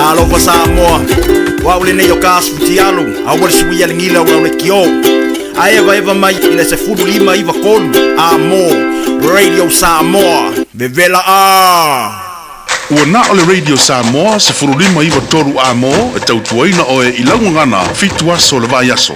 Talofa Samoa, o au lenei o ka asu fitialu, aua le suia le gila o lau leitio. A evaeva mai i le 15 93 a mo Radio Samoa, vevela a! Ua na o le Radio Samoa 1593 Amo e tautuaina oe i lau gagana 7 aso o le vaiaso.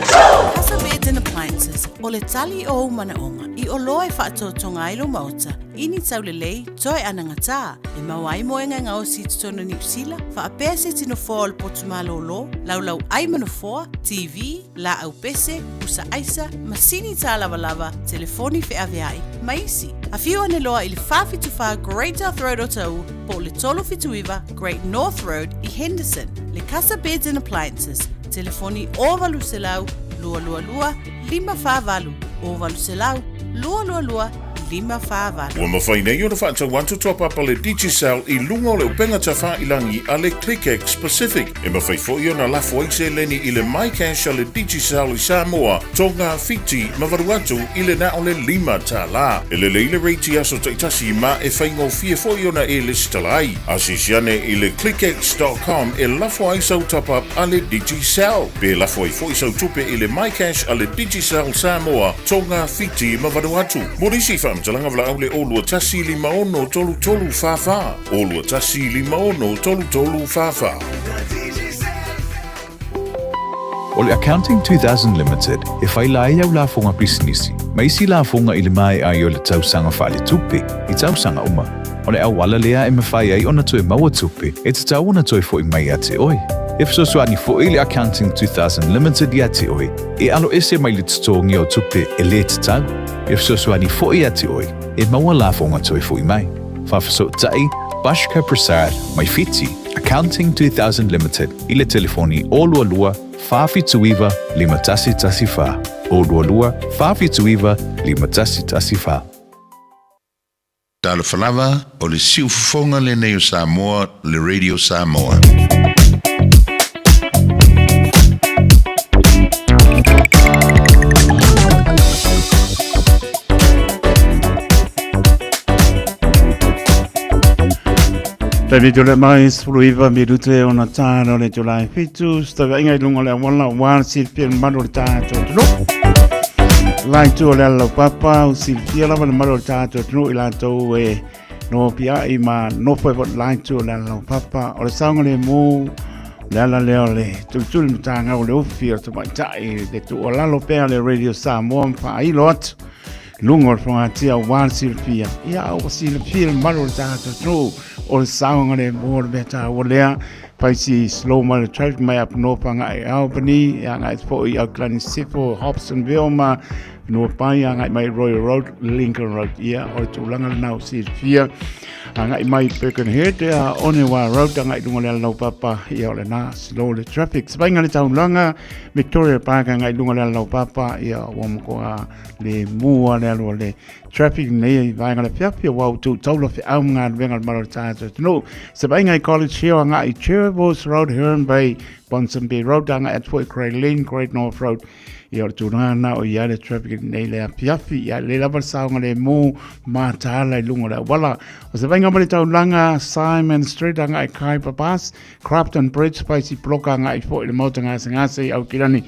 Casa Beds and Appliances, o le tali o ou manaoga i oloa e faatotoga ai lou maota i ni taulelei toe anagatā e maua ai moega e gaosi i totonu o Niu Sila, faapea se tino foa o le potu malōlō, laulau ʻai ma nofoa, TV, laau pese, pusa aisa, masini tālavalava, telefoni feaveai, ma isi. Afio ane loa i le 474 Great South Road o Taʻu po o le 379 Great North Road i Henderson. Le Casa Beds and Appliances, telefoni 0800 222 548, 0800 222 5 4 8. Ua mafai nei ona faatau atu top up a le Digicel i luga o le upega tafailangi a le ClickX Pacific. E mafai foi ona lafo ai seleni i le MyCash a le Digicel i Samoa, Tonga, Fiti ma Vanuatu i le na o le $5. E lelei le rate i aso taitasi ma e faigofie foi ona e lesitala ai. Asiasi ane i le clickx.com e lafo ai sau top up a le Digicel. Pe lafo ai foi sau tupe i le MyCash a le Digicel Samoa, Tonga, Fiti ma Vanuatu. Mo nisi faamatalaga valaau le 021 56 33 44, 021 56 33 44. O le Accounting 2000 Limited e faila ai au lafoga pisinisi ma isi lafoga i le maea ai o le tausaga faaletupe i tausaga uma. O le auala lea e mafai ai ona toe maua tupe e tatau ona toe foi mai ia te oe. E fesoasoani foi le Accounting 2000 Limited ia te oe e aloese mai le totogi o tupe e le tatau. E fesoasoani foi ia te oe e maua lafoga toe foi mai. Faafesootai Bashka Prasad mai Fiti, Accounting 2000 Limited i le telefoni 022 479 5114, 022 479 5114. Talofa lava, o le siufofoga lenei o Samoa, le Radio Samoa. Taimi tole mai 19 minute ona tāna o le tula e fitu, stavainga i lunga o le awala, wā silfia le malu o le tātou tunu. Lai tu o le ala papa, o silfia lava le malu o le tātou tunu i lātou e no pia i ma nofo e lai tu o le ala papa, o le saunga le mō, le ala lea o le tulutulu matanga o le ufi o te maitai, le tu o lalo pea le Radio Samoa mawhailo atu. Luga o le fogatia aua le silafia, ia a ua silafia le mamalu o le tagata atunuu o le saogalemu o le mea taua lea, fai si slow mai le traffic mai up north agai i Albany, e agai atu foi i Auckland Sisifo, Hobsonville ma Nuapai agai mai Royal Road, Lincoln Road. Ia o le tulaga lena o silafia agai mai Birkenhead, ia Onewa Road agai i luga o le alalaupapa, ia o lena slow le traffic. Savaiga le taulaga Victoria Park agai i luga o le alalaupapa, ia ua matua le mua le alu o le traffic nei i vaega le fiafi o au tū taula whiau mga galuega le malo le tātou atunuu. Se vainga i College Hill anga i Chervos Road, Heron Bay, Ponsonby Road, anga at foi Grey Lane, Great North Road. Ia o le tūranga na o ia le traffic nei le afiafi, ia le lava le saonga le mū mātāla i lunga o le awala. O se vainga ma le taulanga Simon Street anga i Kaipa Pass, Crafton Bridge, Spicy Block anga i foi le mauta ngase ngase i Aukirani.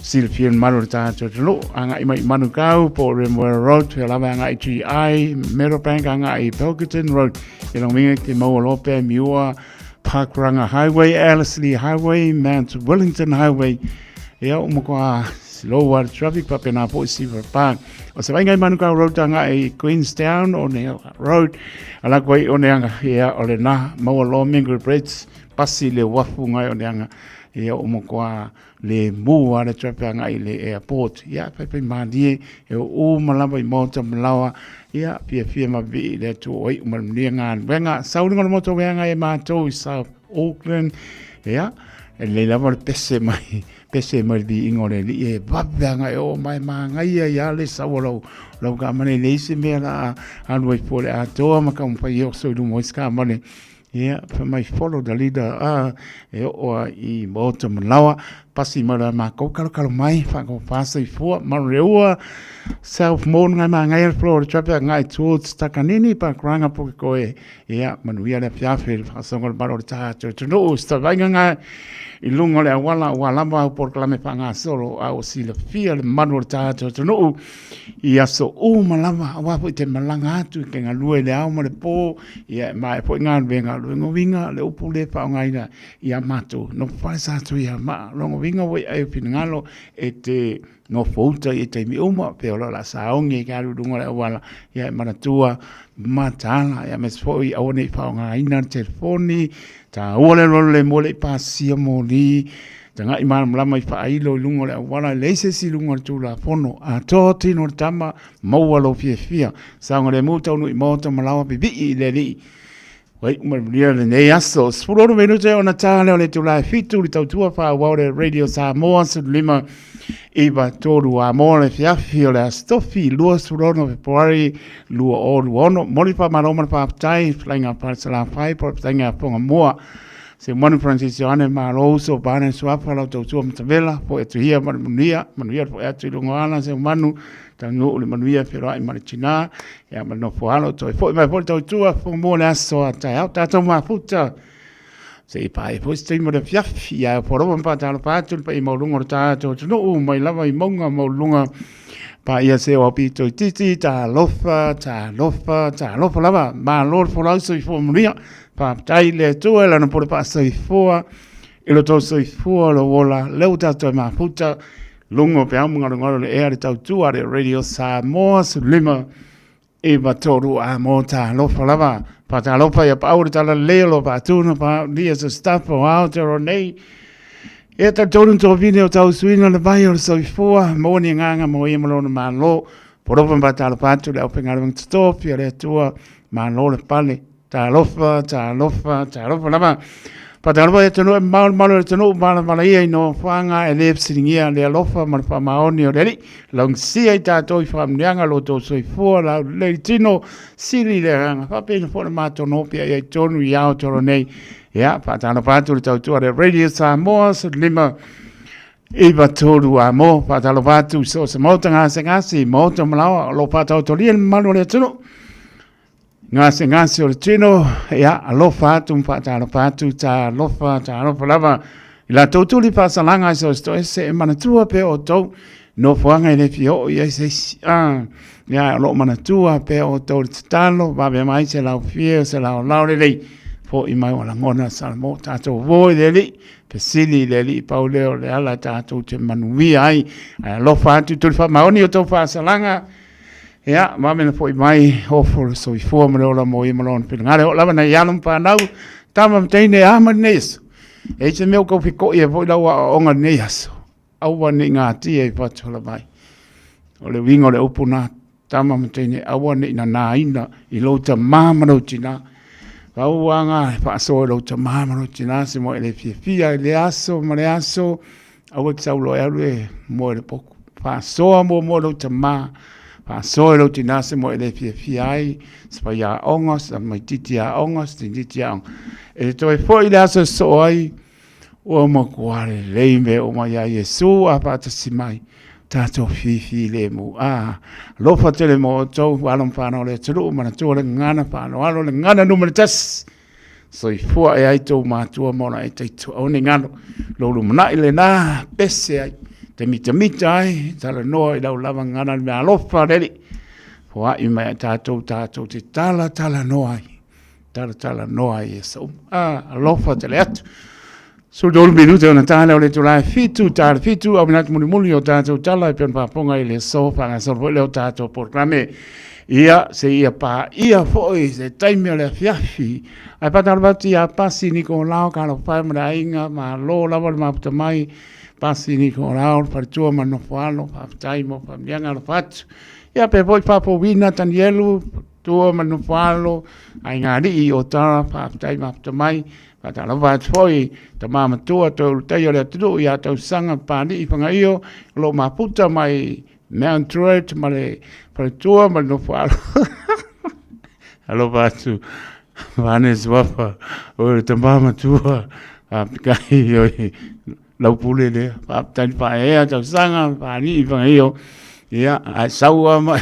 Silafia le mamalu o le tagata o Tuluu, agai mai i Manukau, po o Remuera Road, he lava agai i GI, Meadowbank agai i Pilkington Road, e longoinga ki te maua loa pea Miua, Pakuranga Highway, Ellerslie Highway, Mount Wellington Highway, ia o makoa slow a traffic papena po i Silver Park. O se vainga i Manukau Road agai i Queenstown, o ne Road, ala koe i Oneanga, ia o le na maua loa Mangere Bridge, pasi le wafu ngai Oneanga, ia o makoa le mū a le traffic agai i le airport. Ia, pai pai mālie, e o uma lava i maota malawa, ia, fia fia ma vii le atu o iu ma le manuia galuega. Sauliga o le moto weanga e mātou i South Auckland, ia, e lelei lava le pese mai, pese mai le viiga o le Alii e vave agai o mai māgaia ia le sau o lau, lau kamane i le isi mea la alu ai fua le atoa ma taumafai e oso i luma o isi kamane. Ia, fai mai follow the leader, a, e oo a i Maota Malawa, pasi mai la mākou kalokalo mai, whakapā soifua, Manureua, South Morn ngai mā ngai flow le traffic ngai towards Takanini, Pakuranga Pukekohe, ia, manuia le afiafi, le whakasonga le maro le taha atu atunuu, stavainga ngai, i lunga o le awala, ua lava au polokalame whangasolo, a o silafia le manu o le taha atu atunuu, i aso uma lava, aua foi te malaga atu i ke galue i le ao ma le pō, Ia, e maea foi galuega, logowiga le upu lea e faaaogaina ia matou, nofo fale sa atu ia maa, logowiga ua i ai o finagalo e te nofo uta i taimi uma, pe ola o le a saogi ai ke alu i luga o le auala, ia e manatua mataala, ia aemaise foi aua ne i faaaogaina le telefoni, taua le alualu le moe le i pasia moli, Tagai malamalama i faailo i luga o le auala, e leai se isi i luga o le Tulafono. Atoa tino le tama, maua lou fiafia. Saogalemu taunuu i maota ma laoa pipii i le Alii. Ua iu mai manuia lenei aso. 16 minute ona tā lea o le itula e 7 i le tautua faaauau le Radio Samoa 15 9 3 a mo le afiafi o le Aso Tofi 26 Fepuari 2026. Momoli le faamalo ma le faafetai i Fetalaiga a Falesalafai po o le Fetalaiga a Fogamua. Seumanu Francis Ioane Malo uso Pane Suafa lau tautua matavela foi atu ia ma le manuia, manuia le foi atu i luga o ala Seumanu taunuu le manuia feloai ma le tina ia ma le nofo alo toe foi mai foi le tautua Fogamua le aso a taeao tatou mafuta se i pae foi se taimi o le afiafi ia e lava ma faatalofa atu le paia maualuga o le tatou atunuu mai lava i mauga maualuluga paia se o pito itiiti talofa talofa talofa lava malo le folau soifua manuia faafetai i le Atua i lana pule faasoifua i lo tou soifua lou ola lea ua tatou toe mafuta luga o peau magalogalo le ea le tautua le Radio Samoa 15 9 3 a mo talofa lava. Faatalofa ia paau le tala lelei o lo faatuna faaulia se staff o Aotearoa nei. E talitonu tofine o tausuina le vai o le soifua, maua ni agaga mo ia ma lona malo. Polofa ma faatalofa atu le aufaigaluega totofi a le Atua, malo le pale. Talofa, talofa, talofa lava. Faatalofa i atunuu e mamao le malu o le atunuu malavala ia i nofoaga e le fesiligia le alofa ma le faamaoni o le Alii. Laugisia i tatou i faamanuiaga lo outou soifua laulelei tino, sili le agaga faapena foi le matou noho pea i ai tonu i Aotearoa nei. Ia, faatalofa atu le tautua le Radio Samoa 15 9 3 a mo, faatalofa atu i so o se maota gasegase, maota malaoa o lo o faataotolia le mamalu o le atunuu. Gasegase o le tino, ia, alofa atu ma faatalofa atu, talofa, talofa lava. I la tou tuli faasalaga i so se toese e manatua pea outou nofoaga e le fia oo i ai se isi. Ah, ia, o lo o manatua pea outou le tatalo, vave mai se laufie o se laolao lelei, fo'i mai ua lagona Salamo, tatou uo i le Alii, fesili i le Alii pau lea o le ala tatou te manuia ai. Ae alofa atu i tuli faamaoni o tou faasalaga, Ia, vave na foi mai, ofo le soifua ma le ola mo ia ma lona finagalo. O lava nai alo ma fanau, tama ma teine, a ma lenei aso. E i se mea o kau fiko'i e foi lau aoaoga lenei aso. Aua ne i gatia i fatu o vai. O le uiga o le upu nā, tama ma teine, aua ne i nanāina i lou tamā ma lou tinā. Pau lava ngā e faasoa i lou tamā ma lou tinā se moe le fiafia i le aso ma le aso, Aua te saulo e alu e moe le poku. Faasoa muamua lou tamā, faasoa i lou tinā se moe e le fiafia ai, se faiaoga, se tamaitiiti aoga, se tamaitiiti aoga. E toe foi le aso e sosoo ai, ua matua lelei mea uma iā Iesu a faatasi mai, tatou fifilemu. A, alofa tele mo outou, alo ma fanau o le atunuu, manatua le gagana faaaloalo, le gagana numera tasi. Soifua e ai tou matua ma ona e taitua. Aua ne i galo, lou lumanai lena, pese ai, te mitamita ai, talanoa i lau lava gagana le mea alofa le Alii. Foai mai a tatou, tatou te tala talanoa ai, tala talanoa ai e sa uma. Ah, alofa tele atu. 13 minute ona tā lea o le itula e 7, tā le 7, au manatu mulimuli o tātou tala e pei ona faafofoga i le aso, faagasolo foi lea o tātou polokalame. Ia, se ia pāia foi se taimi o le afiafi. Ae faatalofa atu ia Pasi Nikolao, Talofa e ma le aiga, malo lava le mafuta mai. Pasi Nikolao, le faletua ma le nofoalo, faafetai mo faamanuiaga alofa atu. Ia, pea foi Faafouina Tanielu, tua ma le nofoalo, aiga alii o Tara, faafetai mafuta mai. Faatalofa atu foi tama matua toe ulutaia o le atunuu ia Tausaga Papalii Fagaio o lo o mafuta mai Mount Druitt ma le faletua ma le nofoalo. Alofa atu Vane Suafa o le tama matua faafetai oi lau pule lea faafetai le faaeaea Tausaga Papalii Fagaio ia ae sau lava ma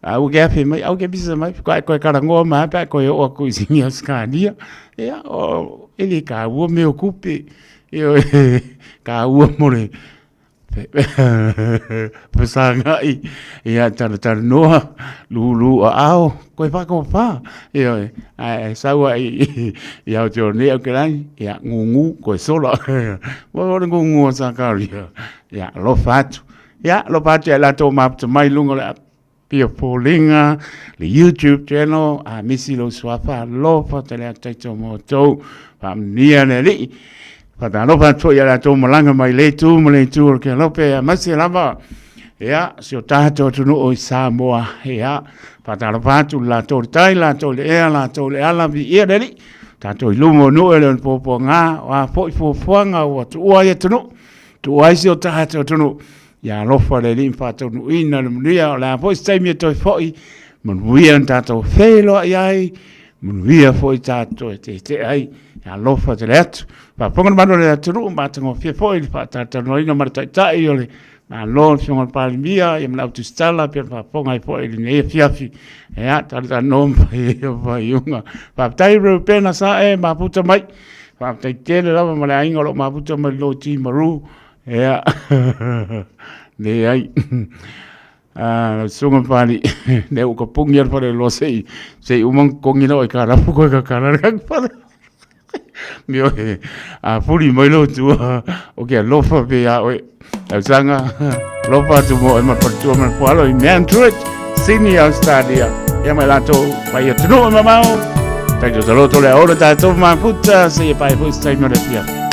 a ua ke afe mai au ke pisa mai faatoa e toe talanoa mai lava pe a e toe oo atu i Sini Ausetalia ia o e le taua mea o tupe ioe taua mo le fesagai ia talatalanoa lulu aao toe faatofa ioe ae sau ai i Aotearoa nei Aukilani ia gugu toe sola ua o le gugu o Sakaria ia alofa atu ia alofa atu ia latou mafuta mai i luga o le Pia Paulinga, le YouTube channel, a misi lou suafa alofa tele atu taito mo outou, faamanuia le Alii. Faatalofa atu foi ia latou malaga mai le itu ma le itu o le kelope, aemaise lava. Ia, si o tatou atunuu i Samoa, ia, faatalofa atu i latou le tai, latou le ea, latou le ala, viia le Alii, tatou i luma o nuu e le o ni puapuaga, o a foi fuafuaga ua tuua ai atunuu, tuua ai si o tatou atunuu, ia alofa le Alii ma faataunuuina le manuia, o le a foi se taimi e toe foi, manuia na tatou feiloai ai, manuia foi tatou e tetea ai, ia alofa tele atu. Faafofoga le malu o le atunuu, matagofie foi le faatalatalanoaina ma le Taitai o le Malo, le Afioga i le Palemia, ia ma le au tusitala, pei ona faafofoga ai foi i lenei afiafi. Ia, talatalanoa ma fai ai faaiuga. Faafetai Reupena Sae, mafuta mai. Faafetai tele lava ma le aiga o lo o mafuta mai le Loti Maru. Ia, leai. Ah, lau susuga Pali, lea ua kapugi le fale loa sei, sei uma ona totogi lau aitalafu koe kakala le kaki fale. Mio e, a fuli mai lo tua, o ke alofa pe ia oe. Tausaga, alofa atu mo e ma faletua ma le fualo i Mount Druitt, Sydney, Australia. Ia mai latou, mai atunuu e mamao. Taito taloto le aola tatou mafuta, seia pae foi se taimi o le afiafi.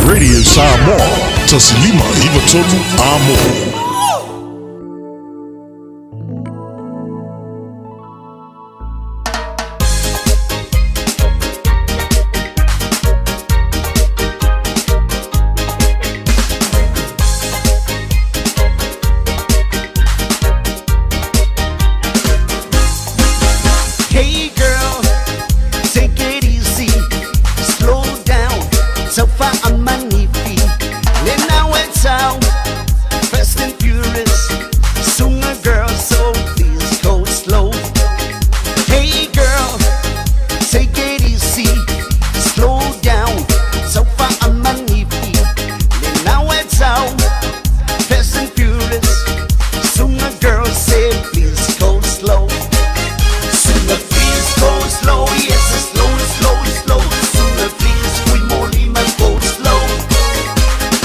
Radio Samoa, 153 Amo. Hey girl, take it easy, slow down, so far I'm manifi. Now it's out, fast and furious, sooner girl, so please go slow. Hey girl, take it easy, slow down, so far I'm manifi. Now it's out, fast and furious, sooner girl, say please go slow. Sooner please go slow, yes, slow, slow, slow. Sooner please, we molima go slow.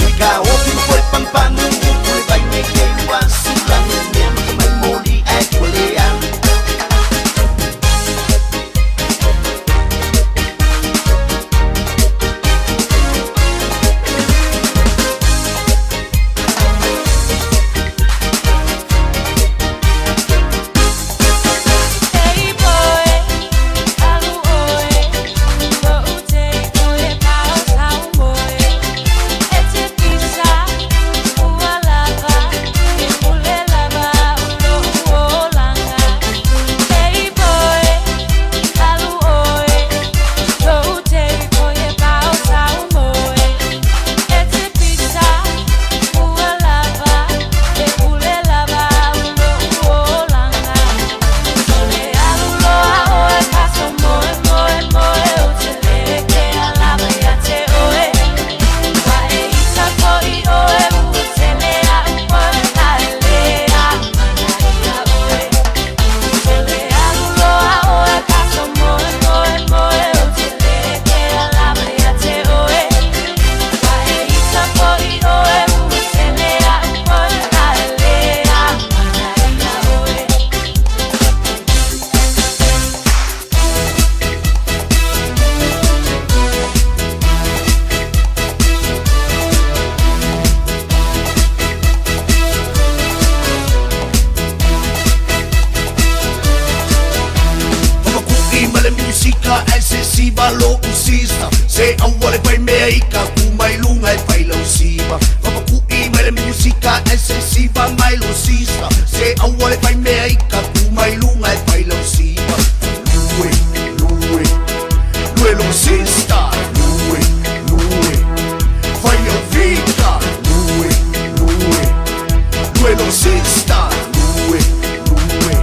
Ika open for pampanu, kule by me kewa sulang nem mai moli akulea. Hey boy, alu oe, o ute oe pao tau moe. E te pisa, ua lava, e ule lava ulo uolanga. Hey boy, alu oe, o ute oe pao tau moe. E te pisa, ua lava, e ule lava ulo uolanga. Ole aluloa oe paso moe moe moe o te leke alava ia te oe. Wa e ita koi oe u te lea upoe a e lea mana ia oe. Ole aluloa oe paso moe moe moe o te leke alava ia te oe. Wa e ita koi oe u te lea upoe a e lea mana ia oe. Papaku'i ma le musika ae se siva lo'u sista Se aua le faimea i ka kuma i luga e failau siva Papaku'i ma le musika ae se siva mai lo sista Se aua le faimea i ka kuma i luga e failau siva Lue, lue, lue lo sista Lue, lue, faiau fika Lue, lue, lue lo sista Lue, lue,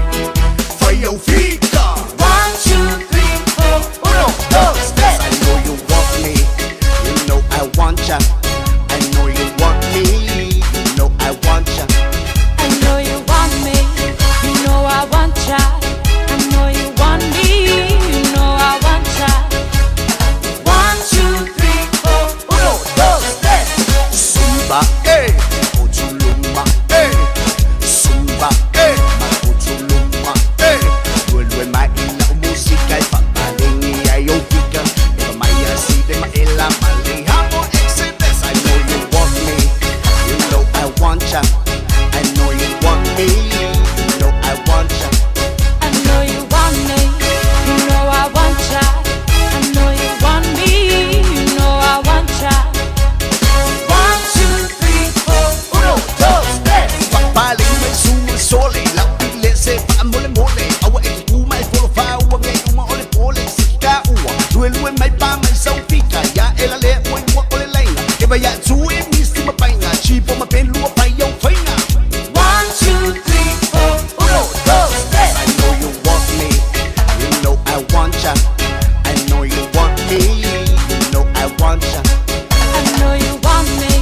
faiau fika One, two, three, four, uno, dos, tres. I know you want me, you know I want ya. I know you want me, you know I want ya. I know you want me, you know I want ya. I know you want me, you know I want ya. One, two, three, four, Uno, dos, tres. Zumba, eh, ochulumba, eh. Zumba, eh, makuchulumba, eh. Lue maila o música e papalengi ay o pika. Eva maya si de maela malihamo exhibes. I know you want me, you know I want ya. I know you want me, you know I want ya. I know you want me, you know I want ya. I know you want me, you know I want ya. One, two, three, four, Uno, dos, tres. Papaling may sumisole, lapile se paamole mole. Awa e kuma e folo fa ua nge uma ole pole sika ua. Lue lue mai pa mai saufika ya ela le ua ua ole laina. Eva ya tui misti mapainga, chipo mapenlua pai au fainga. One, two, three, four, Uno, dos, tres. I know you want me, you know I want ya. I know you want me, you know I want ya. I know you want me,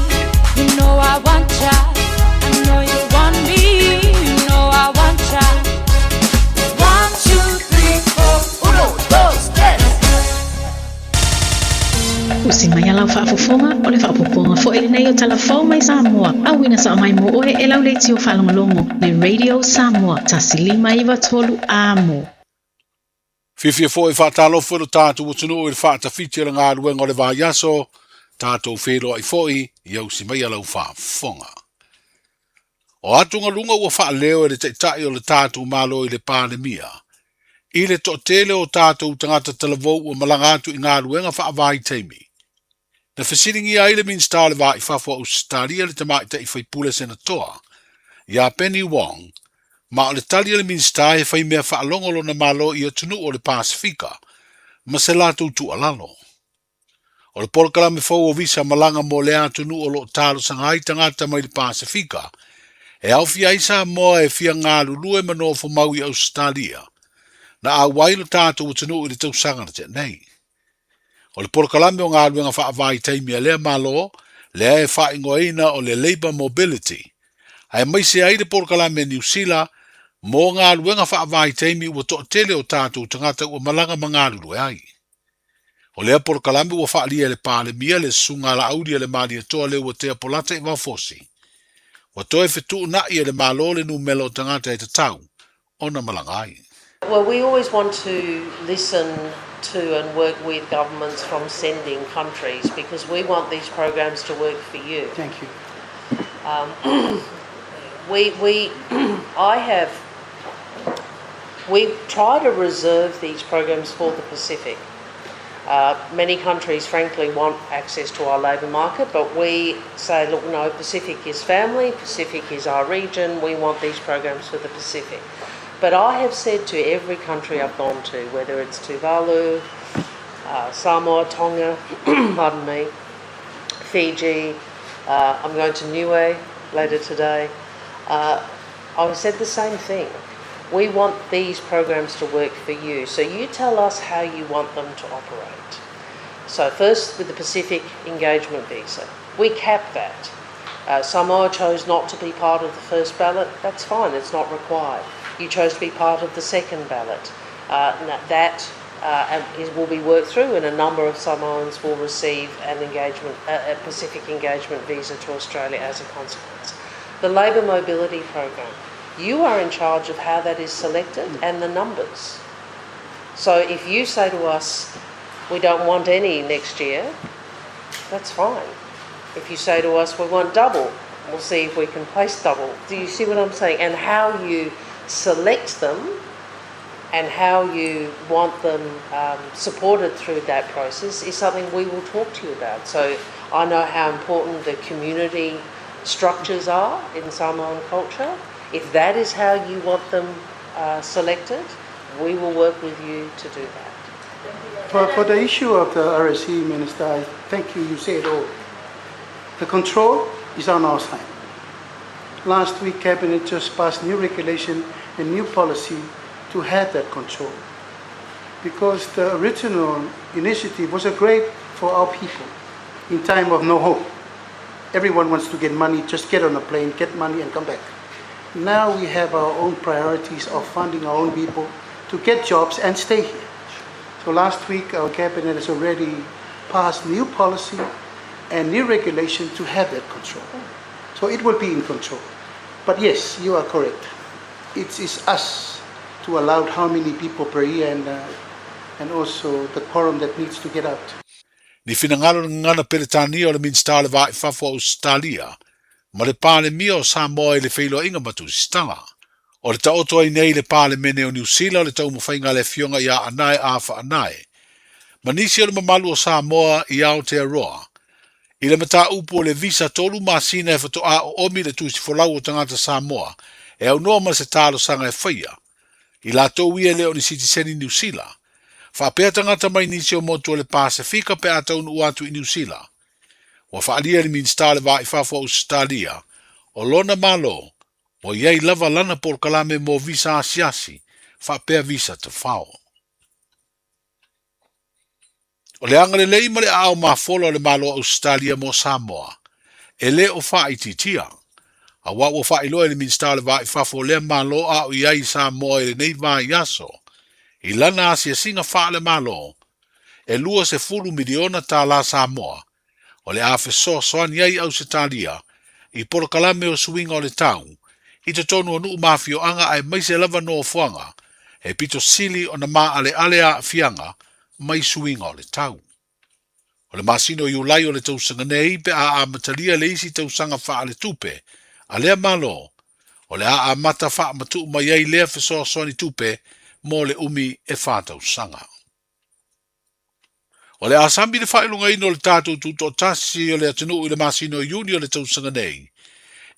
you know I want ya. I know you want me, you know I want ya. One, two, three, four, Uno, dos, tres. Usi mai a lau faafofoga o le faaopoopoga foi lenei o Talafou mai Samoa. Auina sao mai mo oe e lau leitio faalogologo le Radio Samoa 1 5 9 3 Amo. Fiafia foi e faatalofa i lo tatou atunuu i le faatafiti o le galuega o le vaiaso, tatou feiloai foi i ausi mai a lau faafofoga. O atugaluga ua faaleo e le Taitai o le tatou Malo i le Palemia, i le toatele o tatou tagata talavou ua malaga atu i galuega faavaitaimi. Na fesiligia ai le Minisita o le Va i Fafo o Ausetalia le tamaitai faipule Senatoa, ia Penny Wong, ma o le tali a le Minisita he fai mea faalogo lona Malo i atunuu o le Pasefika ma se latou tuualalo. O le polokalame fou o visa malaga mo lea atunuu o lo o talosaga ai tagata mai le Pasefika, e aofia ai Samoa e fia galulue ma nofo mau i Ausetalia, na auai lo tatou atunuu i le tausaga na tea nei. O le polokalame o galuega faavaitaimi a lea Malo, lea e faaigoaina o le Labour Mobility, aemaise ai le polokalame a Niu Sila mo galuega faavaitaimi ua toatele o tatou tagata ua malaga ma galulue ai. O lea polokalame ua faaalia e le Palemia le Susuga a Laauli a le Malietoa Leuatea Polata i Vaofosi. Ua toe fetuunai e le Malo le numela o tagata e tatau ona malaga ai. Well, we always want to listen to and work with governments from sending countries because we want these programs to work for you. Thank you. We, we, I have, we try to reserve these programs for the Pacific. Many countries, frankly, want access to our labour market, but we say, look, no, Pacific is family, Pacific is our region, we want these programs for the Pacific. But I have said to every country I've gone to, whether it's Tuvalu, Samoa, Tonga, pardon me, Fiji, I'm going to Niue later today, I've said the same thing. We want these programs to work for you. So you tell us how you want them to operate. So first with the Pacific Engagement Visa, we cap that. Samoa chose not to be part of the first ballot. That's fine, it's not required. You chose to be part of the second ballot. That will be worked through, and a number of Samoans will receive an engagement, a Pacific Engagement Visa to Australia as a consequence. The Labour Mobility Program, you are in charge of how that is selected and the numbers. So if you say to us, we don't want any next year, that's fine. If you say to us, we want double, we'll see if we can place double. Do you see what I'm saying? And how you select them and how you want them supported through that process is something we will talk to you about. So I know how important the community structures are in Samoan culture. If that is how you want them selected, we will work with you to do that. For the issue of the RSE, Minister, I thank you, you said all. The control is on our side. Last week, Cabinet just passed new regulation and new policy to have that control. Because the original initiative was a great for our people in time of no hope. Everyone wants to get money, just get on a plane, get money and come back. Now we have our own priorities of funding our own people to get jobs and stay here. So last week our cabinet has already passed new policy and new regulation to have that control. So it will be in control. But yes, you are correct. It is us to allow how many people per year and also the quorum that needs to get out. Ni finagalo le gagana Peretania o le Minisita o le Va i Fafo o Ausetalia ma le Palemia o Samoa i le feiloaiga ma Tusitala. O le taoto ai nei i le Palemene o Niu Sila o le taumafaiga a le Afioga ia Anae Afa Anae ma nisi o le mamalu o Samoa i Aotearoa i le mataupu o le visa 3 masina e faatoa oomi le tusi folau o tagata Samoa e aunoa ma se talosaga e faia i latou ia e le o ni sitiseni Niu Sila, faapea tagata mai nisi o motu o le Pasefika pe a taunuu atu i Niu Sila. Ua faaalia e le Minisita o le Va i Fafo o Ausetalia o lona Malo ua i ai lava lana polokalame mo visa asiasi faapea visa tafao. O le agalelei ma le aao mafola o le Malo o Ausetalia mo Samoa, e le o faaitiitia, auā ua faailoa e le Minisita o le Va i Fafo o lea Malo a o i ai i Samoa i lenei vaiaso, i lana asiasiga faale-Malo, e 20 miliona tālā Samoa o le a fesoasoani ai Ausetalia i polokalame o suiga o le tau i totonu o nuu ma afioaga aemaise lava nofoaga. e pito sili ona maaleale aafiaga mai suiga o le tau. O le masina o Iulai o le tausaga nei pe a amatalia le isi tausaga faaletupe a lea Malo, o le a amata faamatuu mai ai lea fesoasoani tupe mo le umi e 4 tausaga. O le a sami le faailogaina o le tatou tutoatasi o le atunuu i le masina o Iuni o le tausaga nei,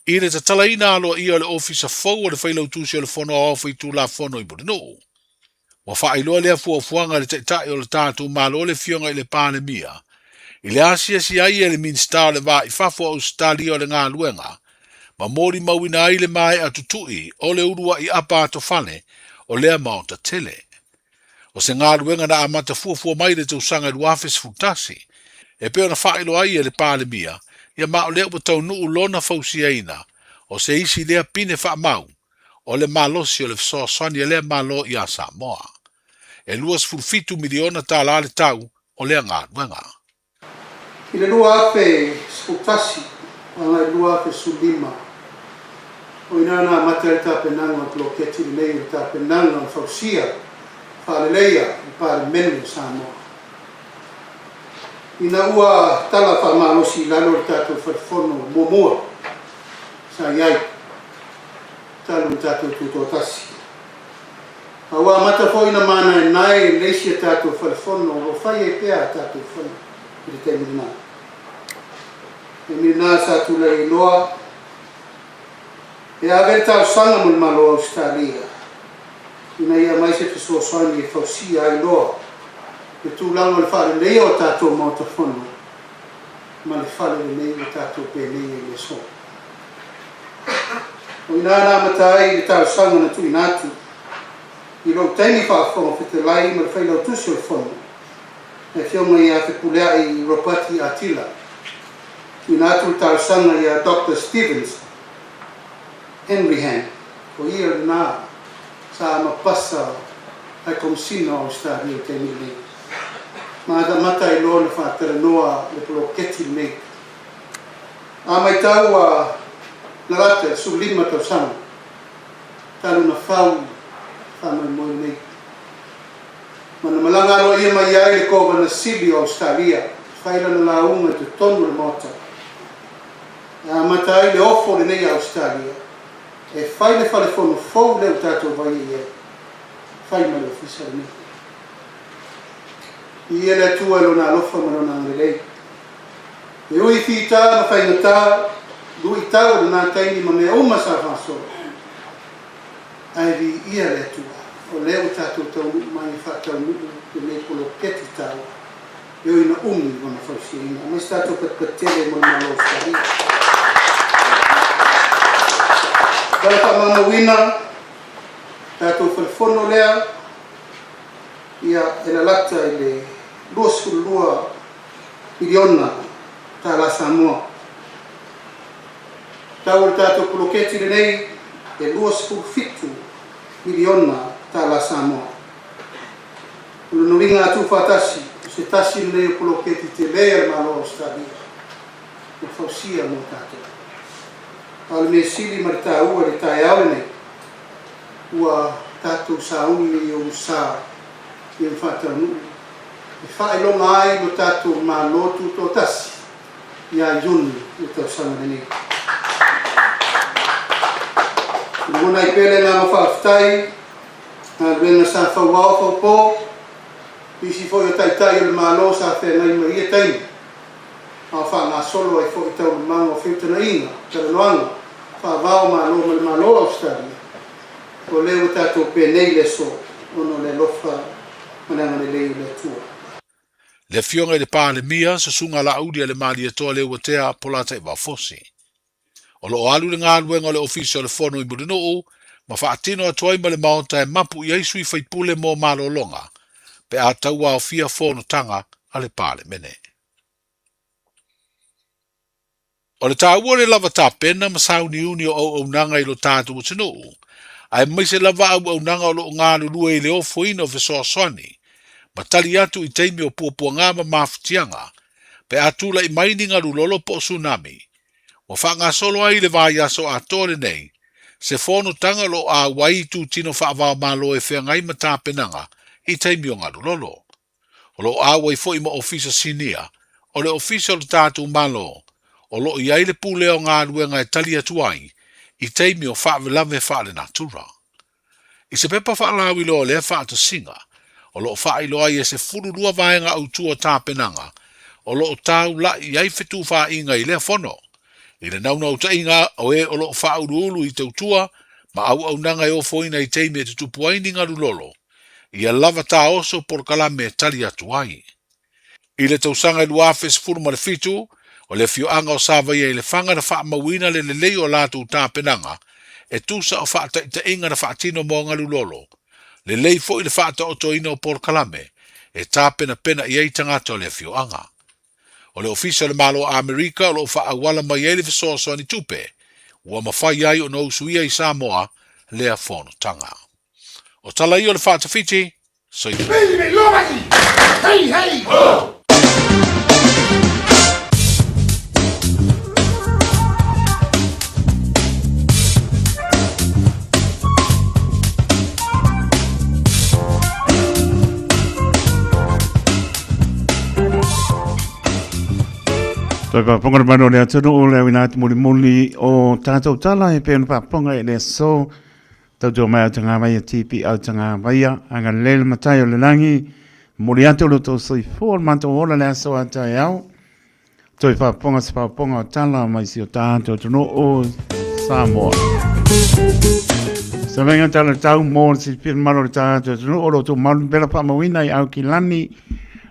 i le tatalaina aloaia o le Ofisa fou o le Failautusi o le Fono Aoao Faitulafono i Mulinuu. Ua faailoa lea fuafuaga e le Taitai o le tatou Malo le Afioga i le Palemia, i le asiasi ai e le Minisita o le Va i Fafo o Ausetalia o le Galuega, ma molimauina ai le maea tutui o le uluai apa atofale o lea maota tele. O se galuega na amata fuafua mai i le tausaga 2011, e pei ona faailoa ai e le Palemia, ia ma o lea ua taunuu lona fausiaina, o se isi lea pine faamau o le malosi o le fesoasoani a lea Malo iā Samoa. E $27 miliona le tau o lea galuega. I le 2011 agai i le 2015, o i ina na amata ai le tapenaga o le poloketi lenei o le tapenaga o le fausia faaleleia i le Palemene o Samoa. Ina ua tala faamalosi i lalo le tatou Fale Fono muamua sa i ai talu ona tatou tutoatasi, a ua amata foi ona manaenae e le isi a tatou Fale Fono o lo o fai ai pea a tatou fono i le taimi lena. Taimi lena sa tulai ai loa e ave le talosaga mo le Malo o Ausetalia ina ia aumai se fesoasoani e fausia ai loa le tulaga o le faaleleia o tatou Maota Fono ma le fale lenei ua tatou penei ai i le aso. O i ina na amata ai le talosaga na tuuina atu i lou taimi faafofoga fetalai ma le Failautusi o le Fono, le Afioga ia Fepuleai Ropati Atila, tuuina atu le talosaga ia Doctor Stevens Hanrahan, o ia lena sa amapasa ai Komesina o Ausetalia i le taimi lenei, ma amata ai loa ona faatalanoa le poloketi lenei. A matau ua lalata i le 15 tausaga talu ona fau le faamoemoe lenei, ma na malaga aloaia mai ai le Kovana Sili o Ausetalia e fai lana lauga i totonu o le Maota e amata ai le ofo lenei a Ausetalia e fai le fale fono fou lea ua tatou vaai i ai, fai ma le ofisa lenei. Viia le Atua i Lona alofa ma Lona agalelei. E ui i fita ma faigata, luitau o lena taimi ma mea uma sa faasolo, ae viia le Atua, o lea ua tatou taunuu mai e faataunuu lenei poloketi taua, e ui ina umi lona fausiaina. Aumai se tatou patupatutele mo le Malo o Ausetalia. Tala faamaumauina, tatou falefono lea, ia e lalata i le $22 miliona tala Samoa. Tau o le tatou poloketi lenei e $27 miliona tala Samoa. O lona uiga a tuufaatasi, o se tasi lenei o poloketi tele a le Malo o Ausetalia ua fausia mo tatou. A o le mea sili ma le taua i le taeao lenei, ua tatou sauni nei i ou sa i ona faataunuu e faailoga ai lo tatou Malo Tutoatasi ia Iuni o le tausaga lenei. E lagona ai pea le agaga faafetai galuega sa fauao faupo, nisi foi o Taitai o le Malo sa feagai ma ia taimi, a o faagasolo ai foi taualumaga o feutanaiga, talanoaga, faavao Malo ma le Malo o Ausetalia, o lea ua tatou penei le aso ona o le alofa ma le agalelei o le Atua. Le Afioga i le Palemia, Susuga Laauli a le Malietoa Leuatea Polataivao Fosi. O lo o alu le galuega o le Ofisa o le Fono i Mulinuu ma faatino atu ai ma le Maota e mapu i ai sui faipule mo malologa pe a tauaofia fonotaga a le Palemene. O le taua o le lava tapena ma sauniuni o auaunaga i lo tatou atunuu, aemaise lava auaunaga o lo o galulue i le ofoina o fesoasoani ma tali atu i taimi o puapuaga ma mafatiaga pe a tulai mai ni galulolo po o tsunami, ua faagasolo ai i le vaiaso atoa lenei. Se fonotaga o lo o auai i itutino faava-o-Malo e feagai ma tapenaga i taimi o galulolo. O lo o auai foi ma Ofisa Sinia o le Ofisa o le tatou Malo o lo o i ai le pulea o galuega e tali atu ai i taimi o faalavelave faalenatura. I se pepa faalauiloa o lea faatasiga, o lo o faailoa ai e 12 vaega autu o tapenaga o lo o taula'i ai fetufaaiga i lea fono, i le naunautaiga o e o lo o faauluulu i tautua ma auaunaga e ofoina i taimi e tutupu ai ni galulolo, ia lava taoso polokalame e tali atu ai. I le tausaga e 2017, o le afioaga o Savaia i Lefaga na faamauina le lelei o a latou tapenaga e tusa o faataitaiga na faatino mo galulolo, lelei foi le faataotoina o polokalame e tapenapena i ai tagata o le afioaga. O le Ofisa o le Malo o Amerika o lo o faaauala mai ai le fesoasoani tupe ua mafai ai ona usuia i Samoa lea fonotaga. O tala ia o le faatafiti, soifua. Hey, hey, ho! Toi pāponga le manu o le atunuu o le auina atu mulimuli o tātou tala e pei ona pāponga i le aso tautua mai au tangā vaia tipi au tangā vaia anga lele matai o le langi muli atu lo tau soifua o le matou ola le aso a taeao Toi faafofoga se faafofoga o tala mai si o tātou atunuu o Samoa. Sa venga tala tau mō le silafia malo le tātou atunuu o lo tō malu pela whaamauina i Aukilani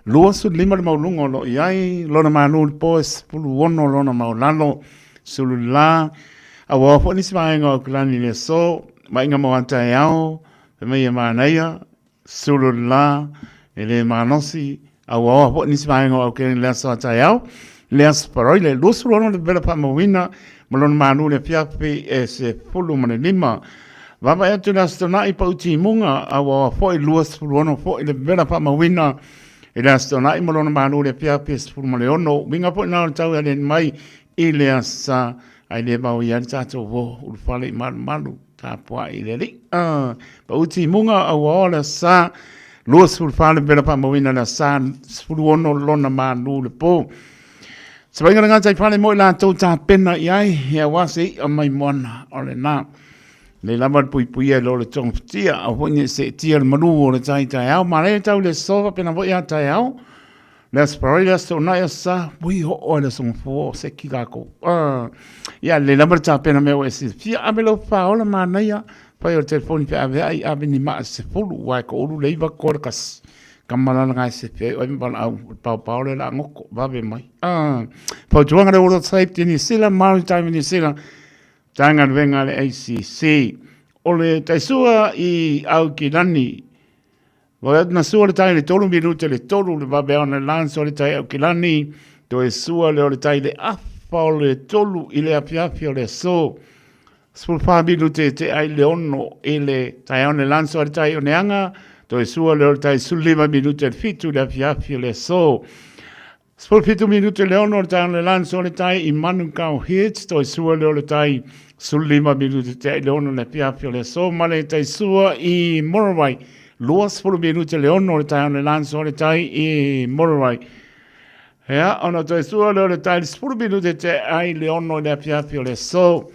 25 le maulunga o lo i ai lona malu le po e 16 lona maulalo sulu la a ua fo nisi vaega o Aukilani le so mainga mo ata e ao pe mai e manaia Sulu la, e le malosi, a ua oa foi nisi vaega o Aukeni le aso a taeao, le aso paroi le 26 le pepela faamauina ma lona malu le afiafi e 15. Vaavaai atu le aso Tona'i pau timuga, a ua oa foi 26 foi le pepela faamauina i le aso Tona'i ma lona malu le afiafi e 16. Uiga foi na o le tau e aliali mai i le asa ai le vao i ai le tatou uo ulufale i malumalu. Tapuai i le Alii. Pau timuga aua o le sa 24 le pela faamauina le sa 16 lona malu le po. Savaiga le gata i fale mo i latou tapena i ai, e aua se i'a mai moana o le na. Le lava le puipuia i lo le togafitia, au foi ne seetia le malu o le tai taeao, ma le tau le sofa pena foi a taeao, Le aso paroi, le aso toonai, aso sa, ui ho oe le aso gafua o seki kākou. Ia, le lava le tapena mea ua e silafia, ave lau pāola manaia, fai o le telefoni pe ave ai, ave ni maa se fulu, ua e ko ulu le iwa koa le kasi. Kamalala ngai se fia, oi mawala au, le pao pao le la ngoko, vave mai. Fautuanga le World Safety New Zealand, Maritime New Zealand, Tāngaluenga le ACC. O le taisua i Aukilani, Wawe atu na sua le tai le tolu minute le tolu le wawe ona lanso le tai au kilani, toe sua le o le tai le afa o le tolu i le afiafi o le aso. Sefulu wha minute te ai le ono i le tai one lanso le tai o neanga, toe sua le o le tai sulima minute le fitu le afiafi o le aso. 17 minute le ono le tai le lanso le tai i Manukau Heads, toi sua le o le tai 15 minute te ai le ono le afiafi o le aso ma le tai sua i Morawai. 20 minute le ono le tai le lanso le tai i Morawai. Ea, ona toi sua le o le tai 10 minute te ai le ono le afiafi o le aso.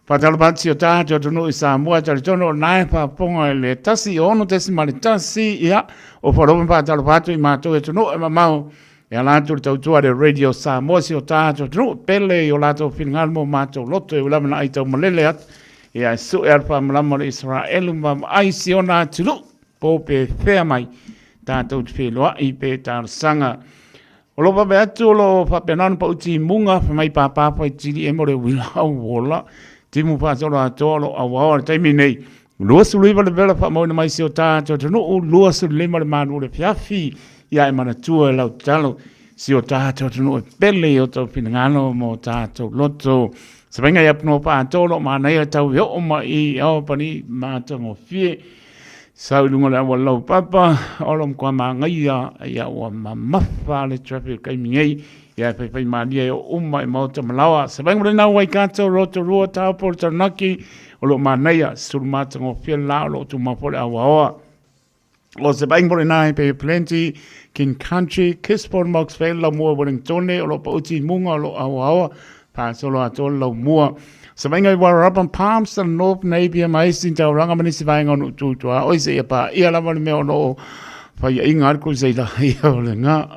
Whātalo atu o tātou atunuu i Samoa, talitonu o nae whaaponga i le tasi o ono tesi ma le tasi, ia, o wharopa whātalo atu i mātou atunuu e mamao, e ala atu le tautua le Radio Samoa si o tātou atunuu, pele i o lātou whiringalo mo mātou loto e ulama na ai tau malele atu, ia e sue ala whaamalama o le Israelu ma ai si ona atunuu, po pe whea mai, tātou te wheloai pe tālasanga. O lo wawe atu o lo faapena ona pau timuga fai mai pāpā fai tili e mo le uila au ola timu faasolo atoa o lo auao le taimi nei 29 le vela faamauina mai si o tātou atunuu 25 le malu o le fiafi ia e manatua e lau tatalo si o tātou atunuu e pele i o tau finagalo mo tātou loto se vainga i apunua paatoa o lo manaia tau e oo mai i ao pani matagofie Sau i luga o le auala laupapa, ola ma kua māngaia, ia ua mamafa le traffic o kaimi nei, ia e whaiwhai mālia e o uma e maota malawa. Se vainga mo le nau Waikato, Rotorua, Taupo, Taranaki, O lo o manaia, sulu matagofie le la o lo o tumau foi le auaoa. O se vaaiga foi lena i Bay of Plenty, King Country, Gisborne, Mox Vale, Laumua, Wellingtone, o lo o pauti i muga o lo o auaoa, faasolo atoa le laumua. Se vaaiga i Wairarapa, Palmerston North, Napier ma Hastings, Tauranga ma nisi vaega o nuu tu i tuaoi seia paia lava le mea o lo o faiaina ai le krusader ia o le ga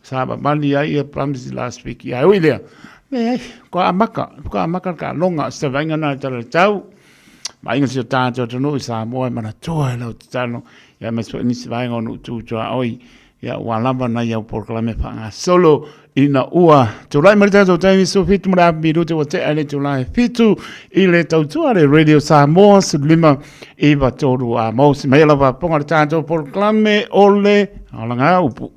sa mamali ai ia Plumsy last week. Ia ui lea, leai, kua amaka, kua amaka le taaloga, se vaaiga na i tala le tau. Vaaiga si o tātou atunuu i Samoa e manatua e lau tatalo, ia aemaise foi nisi vaega o nuu tu tuaoi, ia ua lava nai au polokalame faagasolo ina ua tulai mai le tatou taimi 17 ma le afu minute ua tea i le itula e 7 i le tautua le Radio Samoa 15 9 3 a maosi mai lava ponga le tatou polokalame o le Alagaupu.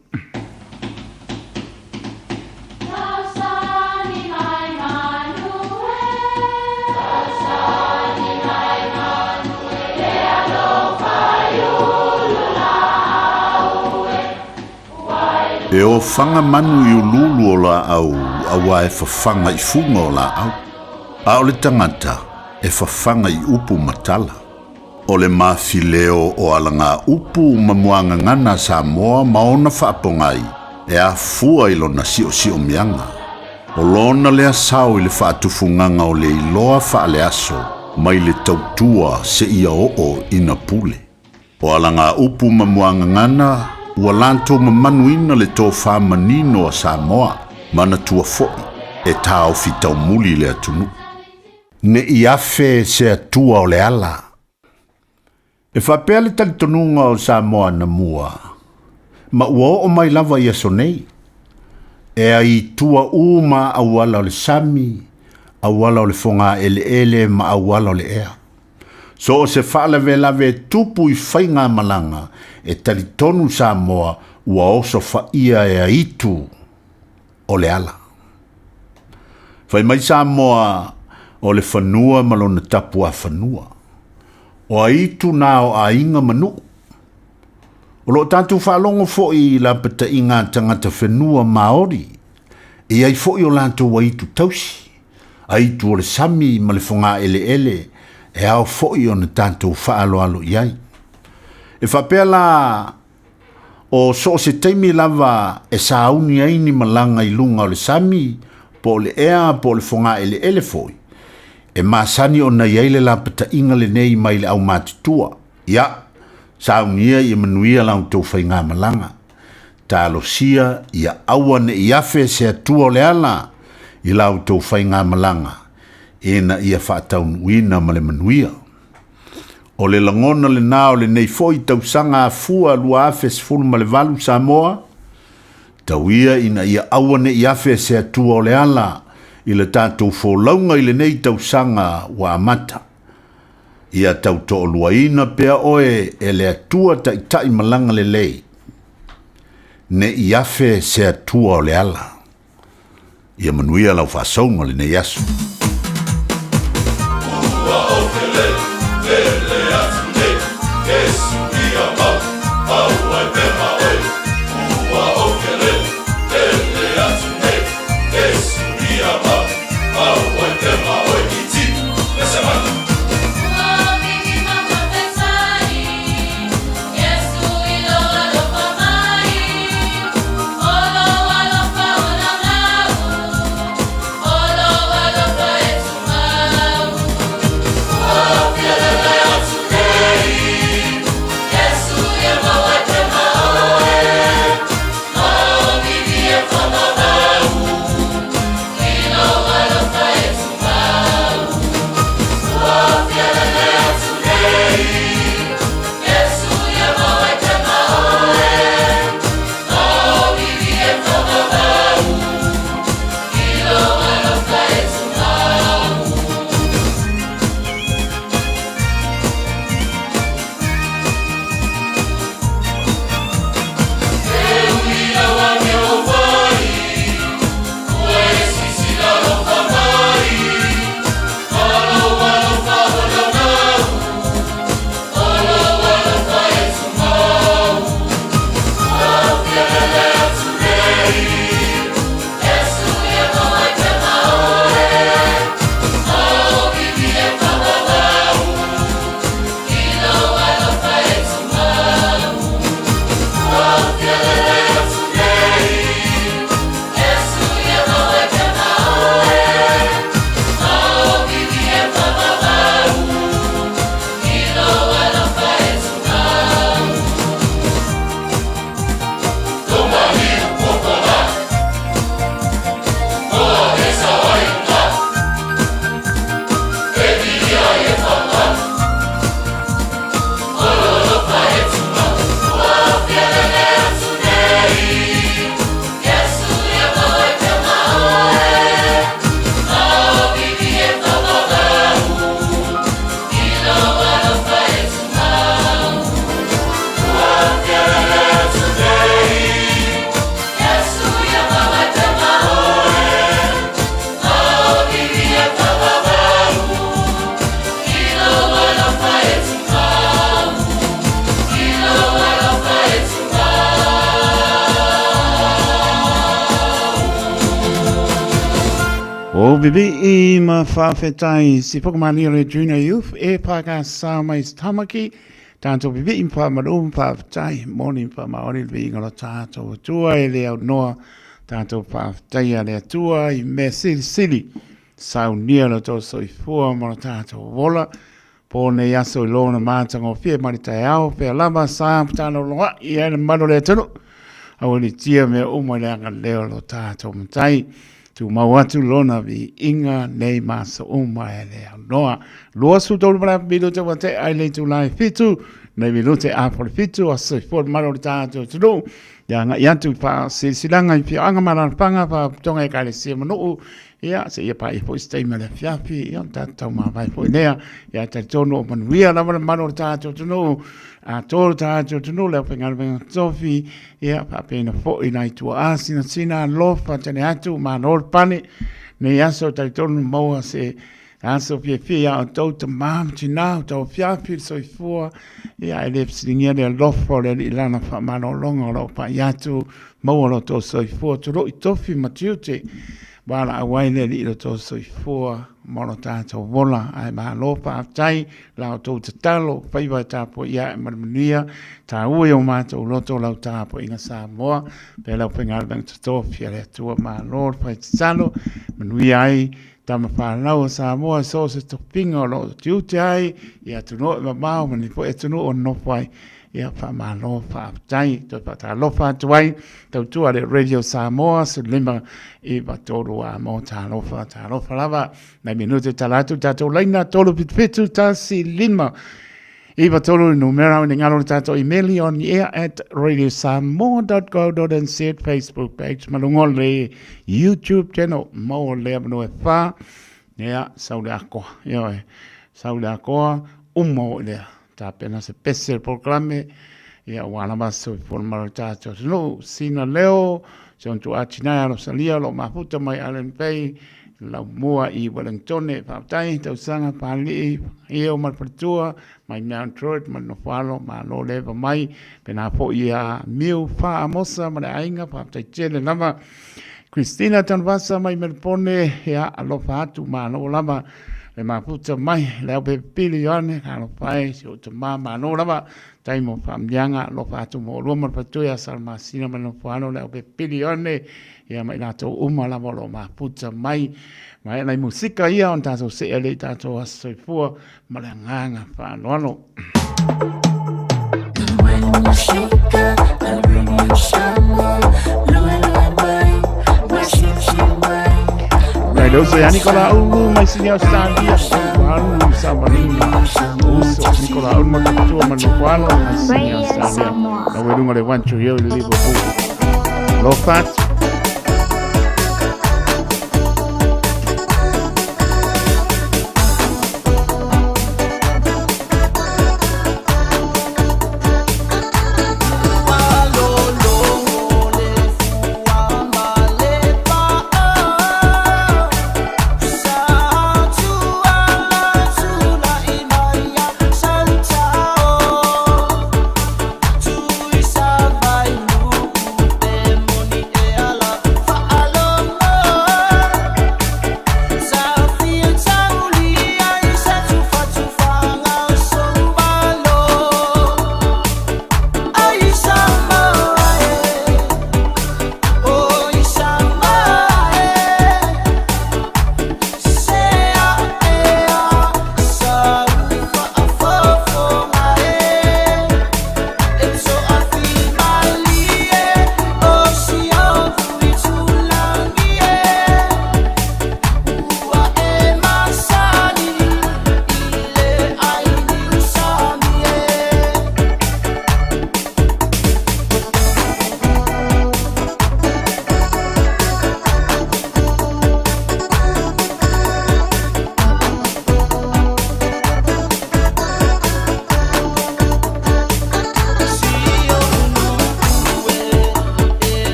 E ofaga manu i uluulu o laau auā e fafaga i fuga o laau, a o le tagata e fafaga i upu ma tala. O le mafileo o alagaupu ma muagagana a Samoa ma ona faapogai e afua i lona siosiomia. O lona lea sao i le faatufugaga o le iloa faaleaso mai le tautua seia oo ina pule. O alagaupu ma muagagana ua latou mamanuina le tofā manino a Samoa manatua foi e taofi taumuli le atunuu. Ne i afe se atua o le ala. E faapea le talitonuga o Samoa anamua, ma ua oo mai lava i aso nei, e aitua uma auala o le sami, auala o le fogaeleele ma auala o le ea. So o se faalavelave e tupu i faigamalaga, e talitonu Samoa ua osofaia e aitu o le ala. Fai mai Samoa o le fanua ma lona tapuafanua. O aitu na o aiga ma nuu. O loo tatou faalogo foi i lapataiga a tagata whenua Maori, e ai foi o latou aitu tausi, aitu o le sami ma le fogaeleele, e ao foi ona tatou faaloalo i ai. E faapea la o so o se taimi lava e sauni ai ni malaga i luga o le sami, po o le ea po o le fogaeleele foi, e masani ona i ai le lapataiga lenei mai le aumatutua. Ia, saunia ia manuia la outou faigamalaga. Talosia ia aua ne i afe se atua o le ala i la outou faigamalaga, ina ia faataunuuina ma le manuia. O le lagona lenā o lenei foi tausaga afua 2018 Samoa, tau ia ina ia aua ne i afe se atua o le ala i le tatou folauga i lenei tausaga ua amata. Ia tautoaluaina pea oe e le Atua taitai malaga lelei. Ne i afe se atua o le ala. Ia manuia lau faasauga lenei aso. Ua o ke le, lele atu nei, Iesu ia mau, mau ai pe ma oe. Ua o ke le, lele atu nei, Iesu ia mau, mau ai pe ma oe. I ti, me se mai. O bibi i ma whawhetai si whakamani o le Junior Youth e pāka sa mai Tamaki. Tātou bibi i wha maru whawhetai moni wha maori le inga lo tātou atua e le au noa tātou whawhetai a le atua i me sili sili saunia lo tō soifua mo lo tātou vola. Po nei aso i lona mātangofie mai le taeao, pea lava sa patana loa i ai le manu le atunu. Aua ni tia mea uma i le agalelei o lo tātou matai. Tumau atu lona viiga nei ma aso uma e le aunoa. 23 ma le minute ua tea i le itula e fitu, nei minute a po le fitu, aso soifua le malu o le tātou atunuu. Ia agai atu i faasilasilaga i afioaga ma alaalafaga, faalapotopotoga ekalesia ma nuu, Ia, seia paia foi se taimi o le afiafi, ia, o tatou taumavae foi lea. Ia, talitonu o manuia lava le mamalu o le tatou atunuu, atoa le tatou atunuu, le aufaigaluega tofi, ia, faapena foi nai tuaa sinasina alofa tane atu, malo le pane. Nei aso talitonu maua se aso fiafia ia outou tama ma tina, o tau afiafi le soifua, ia, e le fesiligia le alofa o le Alii Lana faamalologa o lo o pai atu, maua lo outou soifua, tulou tofi ma tiute. Valaau ai le Alii lo outou soifua ma lo tatou ola, ae malo faafetai la outou tatalo, faiva e tapuai ae ma le manuia, taua i o matou loto lau tapuaiga Samoa, pea le aufaigaluega totofi a le Atua, malo le fai tatalo, manuia ai tama fanau a Samoa i so o se tofiga o lo o tiute ai i atunuu e mamao ma ni foi atunuu o nonofo ai. Ia, faamalo, faafetai, toe faatalofa atu ai, tautua le Radio Samoa, 15 i tolu a mo talofa, talofa lava. Nai minute tala atu tātou laina, 3 7 7 1 5 9 3 numera o ni ngalo le tātou email on air at radiosamoa.co.nz Facebook page malungo le YouTube channel mo le manu e wha. Ia, sau le akoa. Ia, sau le akoa, uma o lea. Tapena se pese le polokalame, ia ua lava se soifua le malo tātou atunuu. Sina leo, se on tu atinae alosalia o lo o mafuta mai Island Bay, laumua i Wellingtone, faafetai, tausaga pālii, ia o ma le faletua, mai Mount Druitt, ma le nofoalo, malo le eva mai, pena foi ia Miu Wha Amosa ma le aiga, faafetai tele lava. Christina Tanuvasa mai Melpone, ia alofa atu, malo lava le mafuta mai, le au pepili Ioane, alofa e, si o tama, malo lava, tai mo whaamnianga, alofa atu mo olua ma le faletua ia Salmasina ma le nofoalo, le au pepili Ioane, ia mai latou uma lava o lo mafuta mai, ma e nai musika ia on tātou se ele i tātou aso soifua ma le agaga faaaloalo. Nai le uso ia Nikola Ulu mai Sini Australia, Alu Savalini, uso Nikola Ulu ma ka matua ma nofoalo mai Sini Australia. Na welunga le One Tree Hill i Liverpool. Lofat.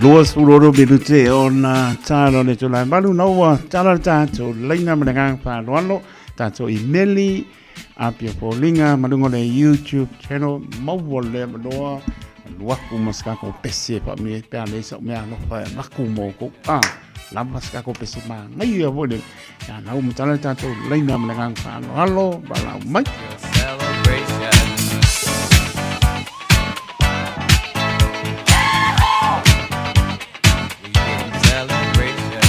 26 minute ona tala o le tula malu na ua tala le tātou laina ma le nganga whāloalo, tātou imeli, apia pōlinga, malunga le YouTube channel, maua le manoa, luaku ma skako pese pa me pe ale sa me alofa e maku mo ko a lava skako pese ma ngai ia mo le ya na u tala tātou laina ma le nganga whāloalo, balau mai. Celebration. We getting celebration.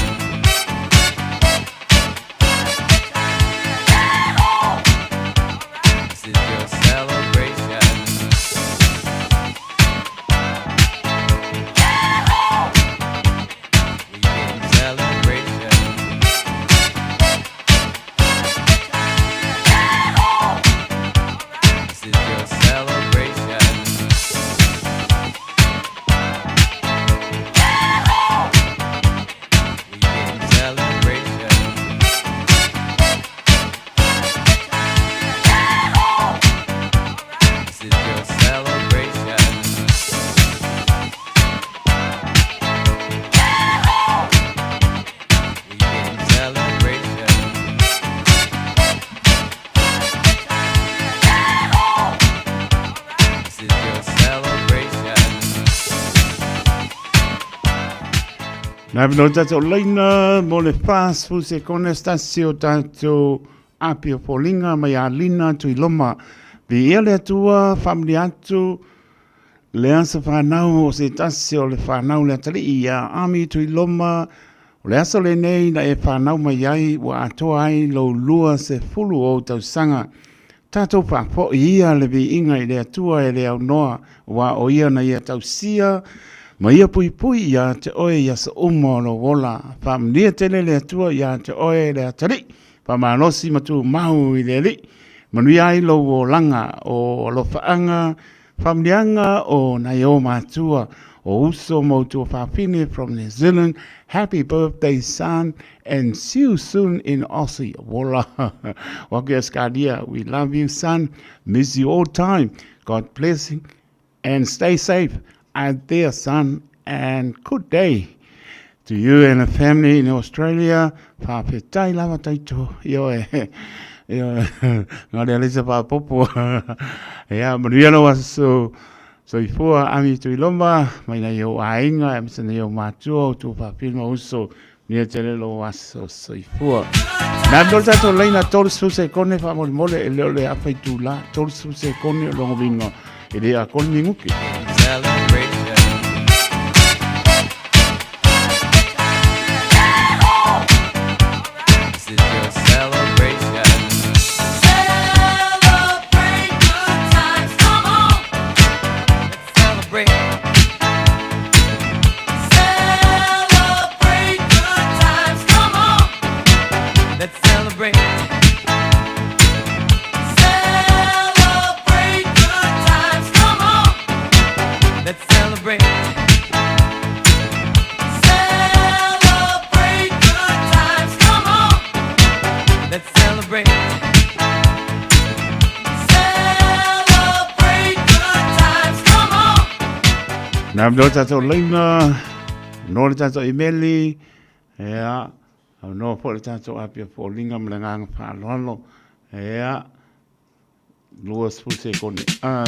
This is your celebration. We getting celebration. This is your celebration. We getting celebration. This is your celebration. We getting celebration. This is your celebration. Nā whenua tātou laina mo le fast food se kone stasi o tātou apia pōlinga mai a lina tui loma. Vi ia le atua, whamuri atu, le asa whanau o se tasi o le whanau le atali i a ami tui loma. O le aso le nei na e whanau mai ai, ua atoa ai lo lua se fulu o tausanga. Tātou whāpo ia le vi inga i le atua e le au noa, wa o ia na ia tausia, ma ia pui pui ia te oe ia sa umo lo wola. Whaamnia tele le atua ia te oe le atari, whamalosi matu mahu i le li. Manui ai lo o langa o alofaanga, whamnianga o nai o matua, o uso mautua whawhine from New Zealand. Happy birthday, son, and see you soon in Aussie. Wola. Wake Ascadia, we love you, son. Miss you all time. God bless you and stay safe out there, son, and good day to you and the family in Australia. Whawhetai lava taito. Io e. Io e. Ngā rea lisa whāpopo. Ia, manuia lo aso. So i fua ami tui loma, mai nei o ainga, e misa nei o mātua, o tū whawhilma uso, nia te lelo aso so i fua. Nā mea tātou leina 30 sekone whamole e leo le awhai tū la, 30 sekone o longo vinga, e le a kone minguki. Celebration. This is your celebration. Celebrate good times, come on. Let's celebrate. Celebrate good times, come on. Let's celebrate. Celebrate good times, come on. Let's celebrate. Celebrate good times, come on. Let's celebrate. Celebrate good times, come on. Nā mea tātou leina, no le tātou imeli, ea, au no po le tātou apia pōlinga ma le nganga whāloalo, ea, 20 sekone. Ah,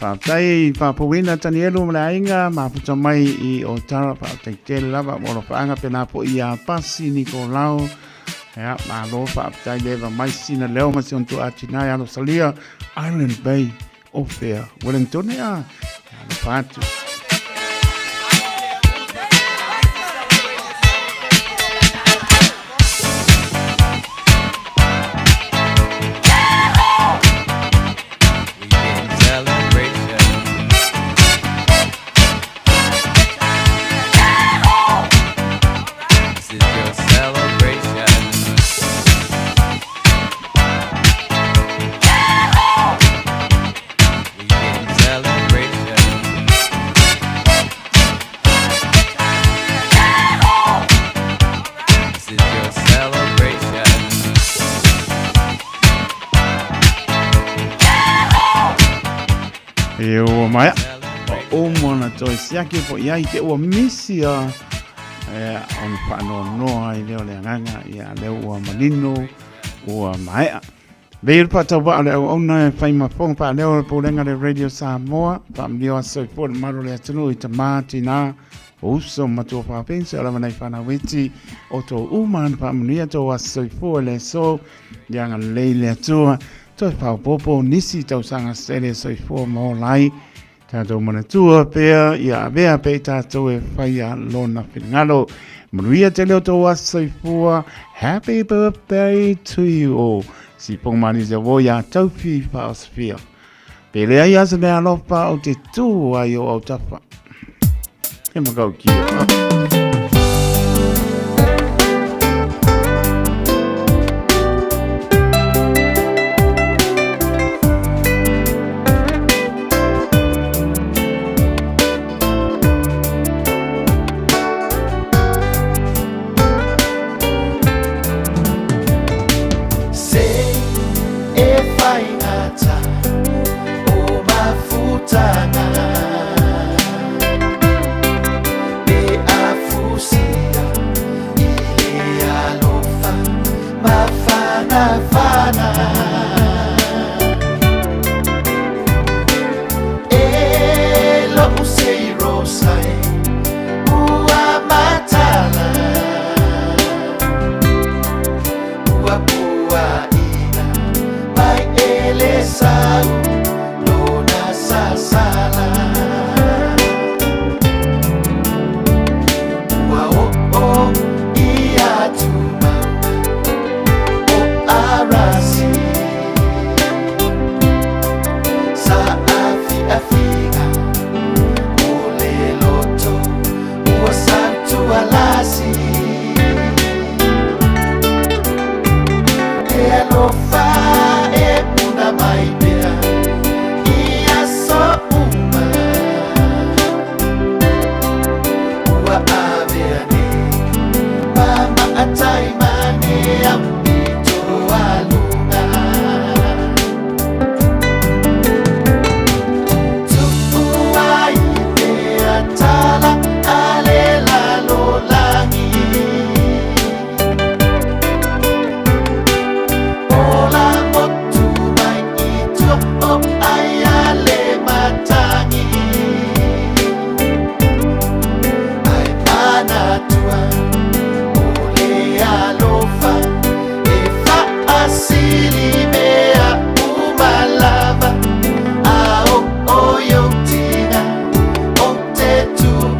whātai, whāpawina Tanielu ma le ainga, maputa mai i o tara, whātai tele lava, mo lo whaanga pena po i a pasi Nikolau, ea, malo whātai leva mai sina leo ma si ontu atinai alo salia, Island Bay, Ofea, Wellington, ea, alo whātu. We getting celebration. This is your celebration. We getting celebration. This is your celebration. E o mai. uma ona toe siaki po i ai te ua misi a e, ona whaanoanoa ai lea o le agaga, ia lea ua manino, ua maea. Vei le paatau o le auauna e whai mafonga pa leo le pulega le Radio Samoa, whaamlio a soifua le mamalu o le atunuu i tamā tinā, o uso ma matua faapense o lava nei whanau iti o tō uma ana whaamanuia tō aso soifua le aso, ia agalelei le Atua, toe whaopopo nisi tausaga sele soifua ma ola ai, Tātou manatua pea ia avea pea i tātou e whaia lona finagalo. Manuia tele o tō aso soifua. Happy birthday to you all. Si pongmani te wo ia tauwhi whaosfia. Pele ai asa mea alofa o te tū ai o autafa. He makau kia. Se e whaingata o mafutanga Pe afusia i le alofa mafanafana E lo'u sei rosa e ua matala Ua puaʻina mai e le sau lona sasala Ua o'o i atu mauga o Arasi Sa afiafiga o le loto ua sautualasi E alofa e puna mai pea i aso uma Ua avea nei ma maatai mane au i tō aluga Tu'u ai pea tala a le lalolagi Ola motu mai i tua o ai a le matagi Ae manatua o le alofa e faasili mea uma lava. A o o i ou tiga ou te tu.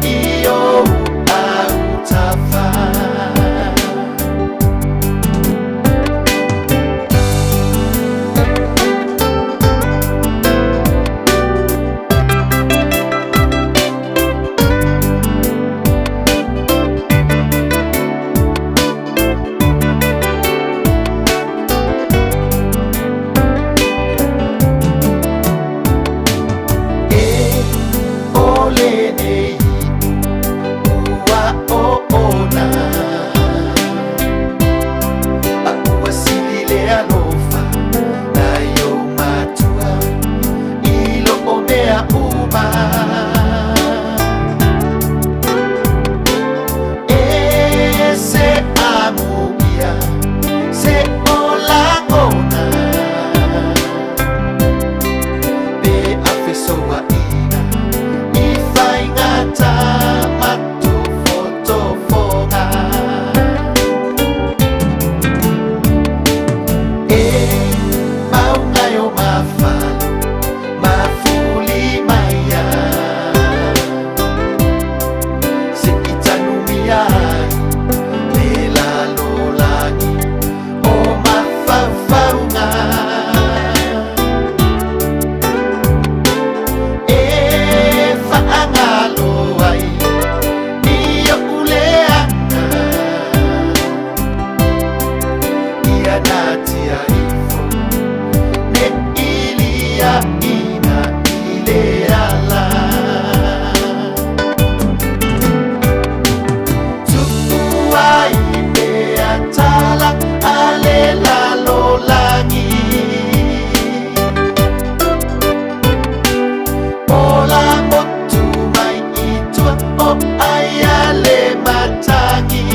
o ai a le matagi.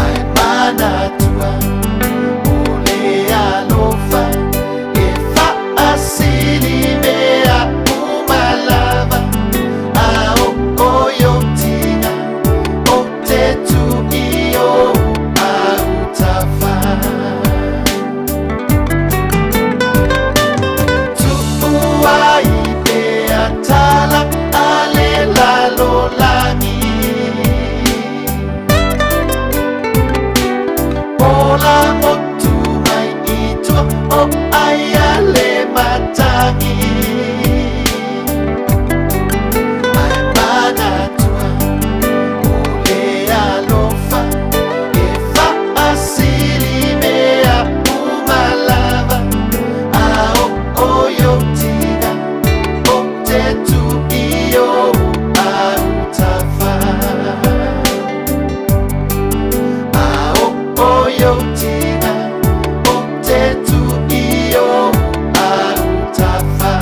Ai manatua o le alofa e faasili mea uma lava. A o oiotiga o te tui o autafa. Tuua i pea tala a le lalolagi. Ola motu mai i tua o ai a le matagi. Ai manatua o le alofa e faasili mea uma lava. A o oiotiga o te tui o autafa. A o oiotiga o te tui o autafa.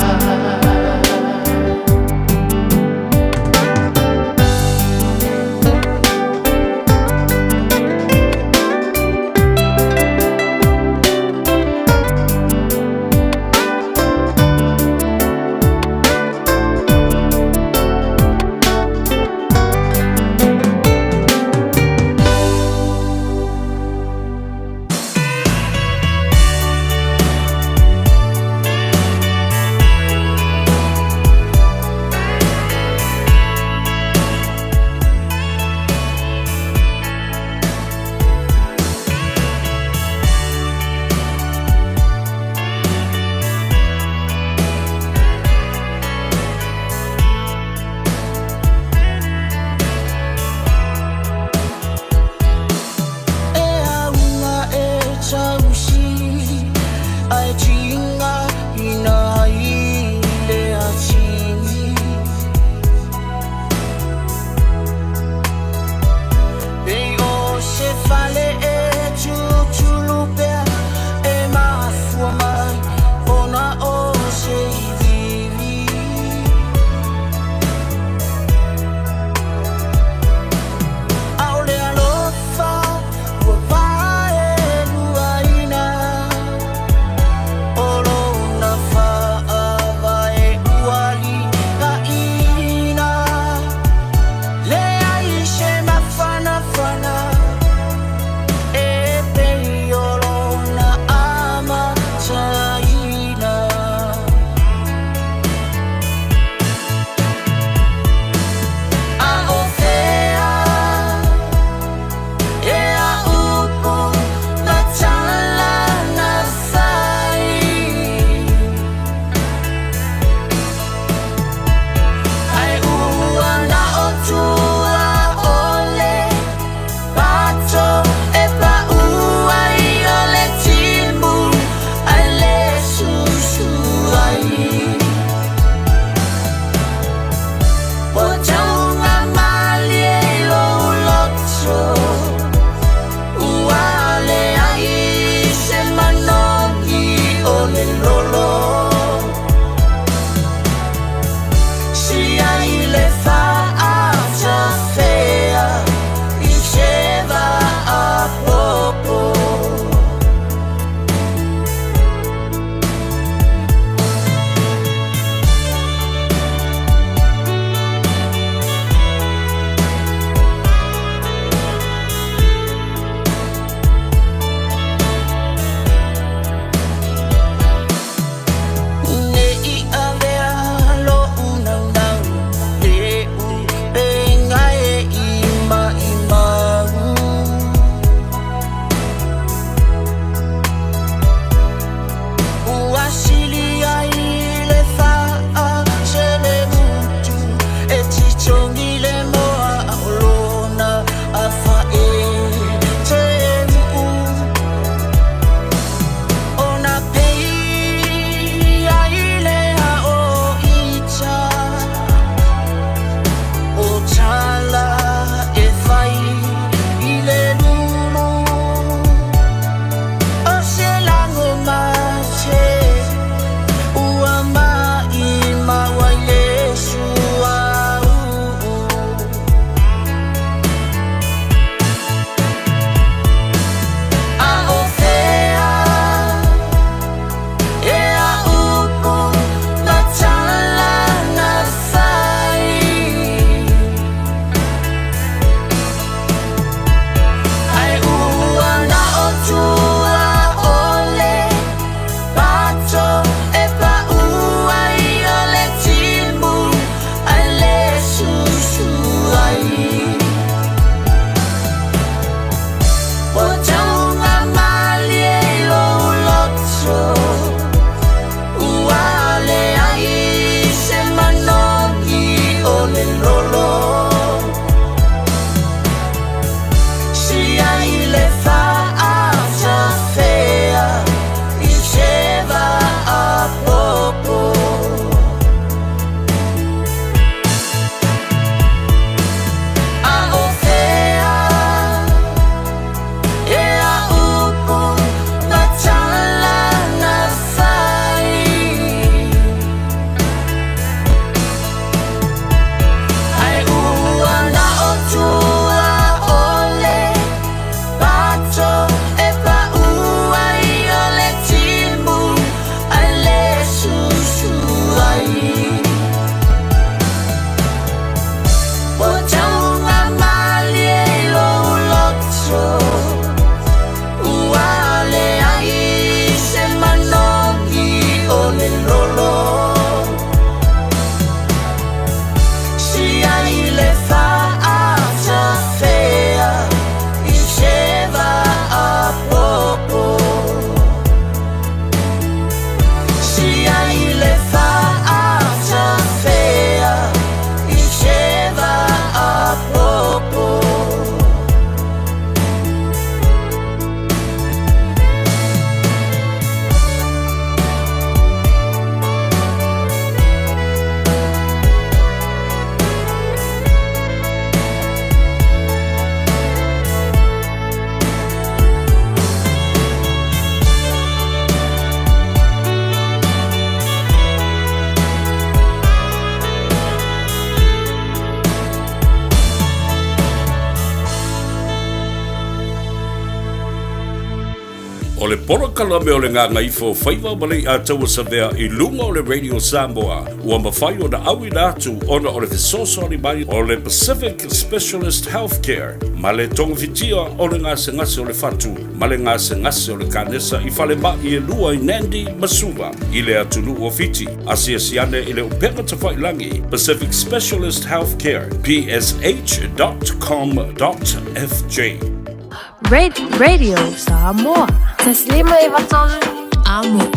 le polokalame o le Gagaifo Faiva ma Leiataua Savea i luga o le Radio Samoa ua mafai ona auina atu ona o le fesoasoani mai o le Pacific Specialist Healthcare ma le togafitia o le gasegase o le fatu ma le gasegase o le kanesa i falemai e lua i Nandi ma Suva i le atunuu o Fiti. Asiasi ane i le upega tafailagi Pacific Specialist Healthcare, psh.com.fj. Radio Samoa. Taslima e vatolu. Amo.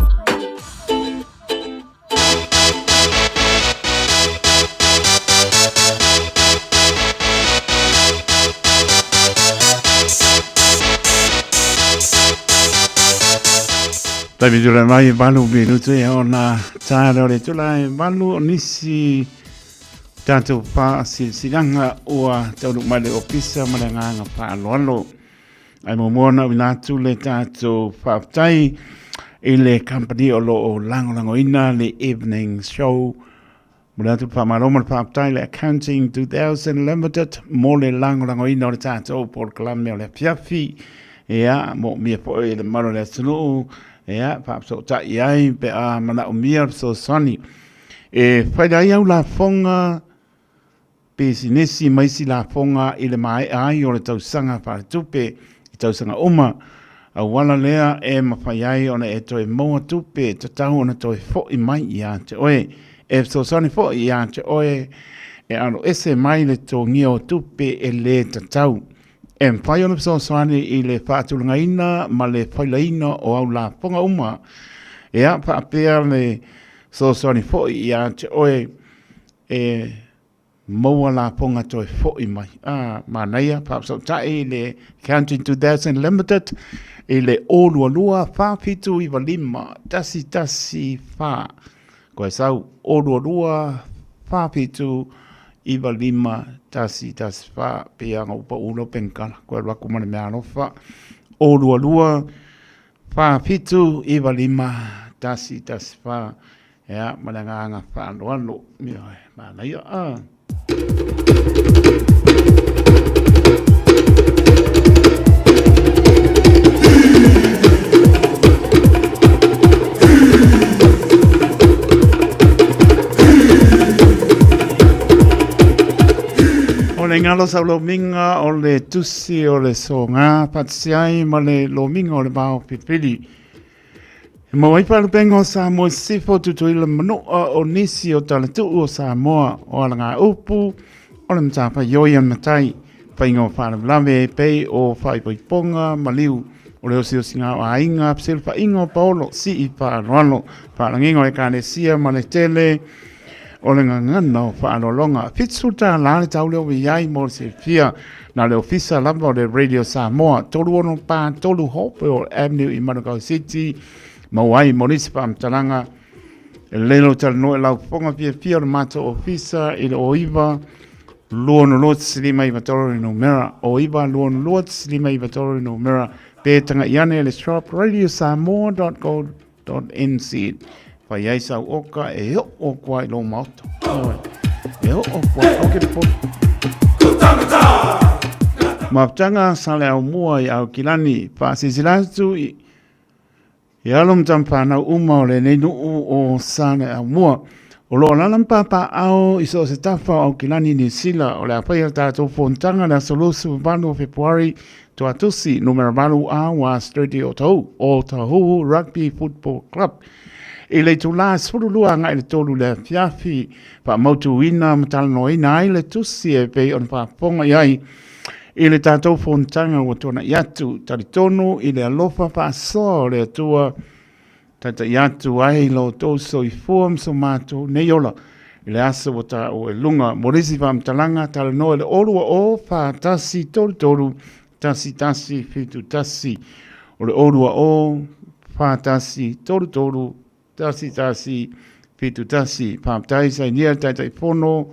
Taimi tula mai valu minutu e ona tāre o le tula e valu o nisi tātou pā silsilanga ua taunu mai le ofisa ma le ngānga whaaloalo. Ai muamua ona auina atu le tātou faafetai i le company o lo o lagolagoina le evening show. Mo le atu le faamalo ma le faafetai le Accounting 2000 Limited mo le lagolagoina o le tātou polokalame o le afiafi. Ia, moomia foi i le mamalu o le atunuu, ia, faafesootai ai pe a manaomia le fesoasoani. E faila ai au lafoga pisinisi ma isi lafoga i le maea ai o le tausaga faaletupe i tausaga uma, auala lea e mafai ai ona e toe maua tupe tatau ona toe foi mai ia te oe. E fesoasoani foi ia te oe e aloese mai le totogia o tupe e lē tatau. E mafai ona fesoasoani i le faatulagaina ma le failaina o au lafoga uma, ea faapea le fesoasoani foi ia te oe e maua lafoga toe foi mai. Ah, manaia, faafesootai i le Accounting 2000 Limited i le 022 4795 114. Koe sau 022 4795 114 pei anga upa ulo penkala. Koe alu aku ma le mea alofa. 022 4795 114. Ia, ma le agaga faaaloalo. Ioe, manaia. Ah. O le ngalo sau lomiga o le tusi o le soga faatasi ai ma le lomiga o le vao filifili. E maua ai faalupega o Samoa i Sisifo, Tutuila, Manua, o nisi o talatuu o Samoa, o alagaupu, o le matafaioi a le matai, faiga o faalavelave e pei o faaipoipoga, maliu, o le osiosiga o aiga, fesilafaiga o paolo, sii faaaloalo, faalagiga o ekalesia ma le tele o le gagana o faaaloaloga. $70 le tau lea ua i ai mo le silafia. Na le ofisa lava o le Radio Samoa, 3643 Hopewell Avenue i Manukau City, maua ai mo nisi faamatalaga. E lelei lou talanoa i lau fofoga fiafia o le matou ofisa i le 09 262 593 le numera, 09 262 593 le numera, pe taga'i ane i le shop radiosamoa.co.nz. Fai ai sau oka e oo atu ai i lou maota. E oo atu ai, aua ke popole. Mafutaga sa le aumua i Aukilani, faasilasila atu i i alo ma tama fanau uma o lenei nuu o Saleaaumua. O lo o alaala ma papaaao i so o se tafa o Aukilani, Niu Sila, o le a faia le tatou fonotaga le aso 28 o Fepuari, Tuatusi, numera 8 A wa Street o Tahu, o Tahuhu Rugby Football Club. I le itulā e 12 agai i le 3 i le afiafi, faamautuina ma talanoaina ai le tusi e pei ona faafofoga i ai i le tatou fonotaga ua tuanai atu. Talitonu i le alofa faasoa o le Atua, taitai atu ai lo outou soifua ma so matou nei ola i le aso ua taua i luga. Mo nisi faamatalaga, talanoa i le 020 41 33 11 71. O le 020 41 33 11 71. Faafetai sainia le Taitaifono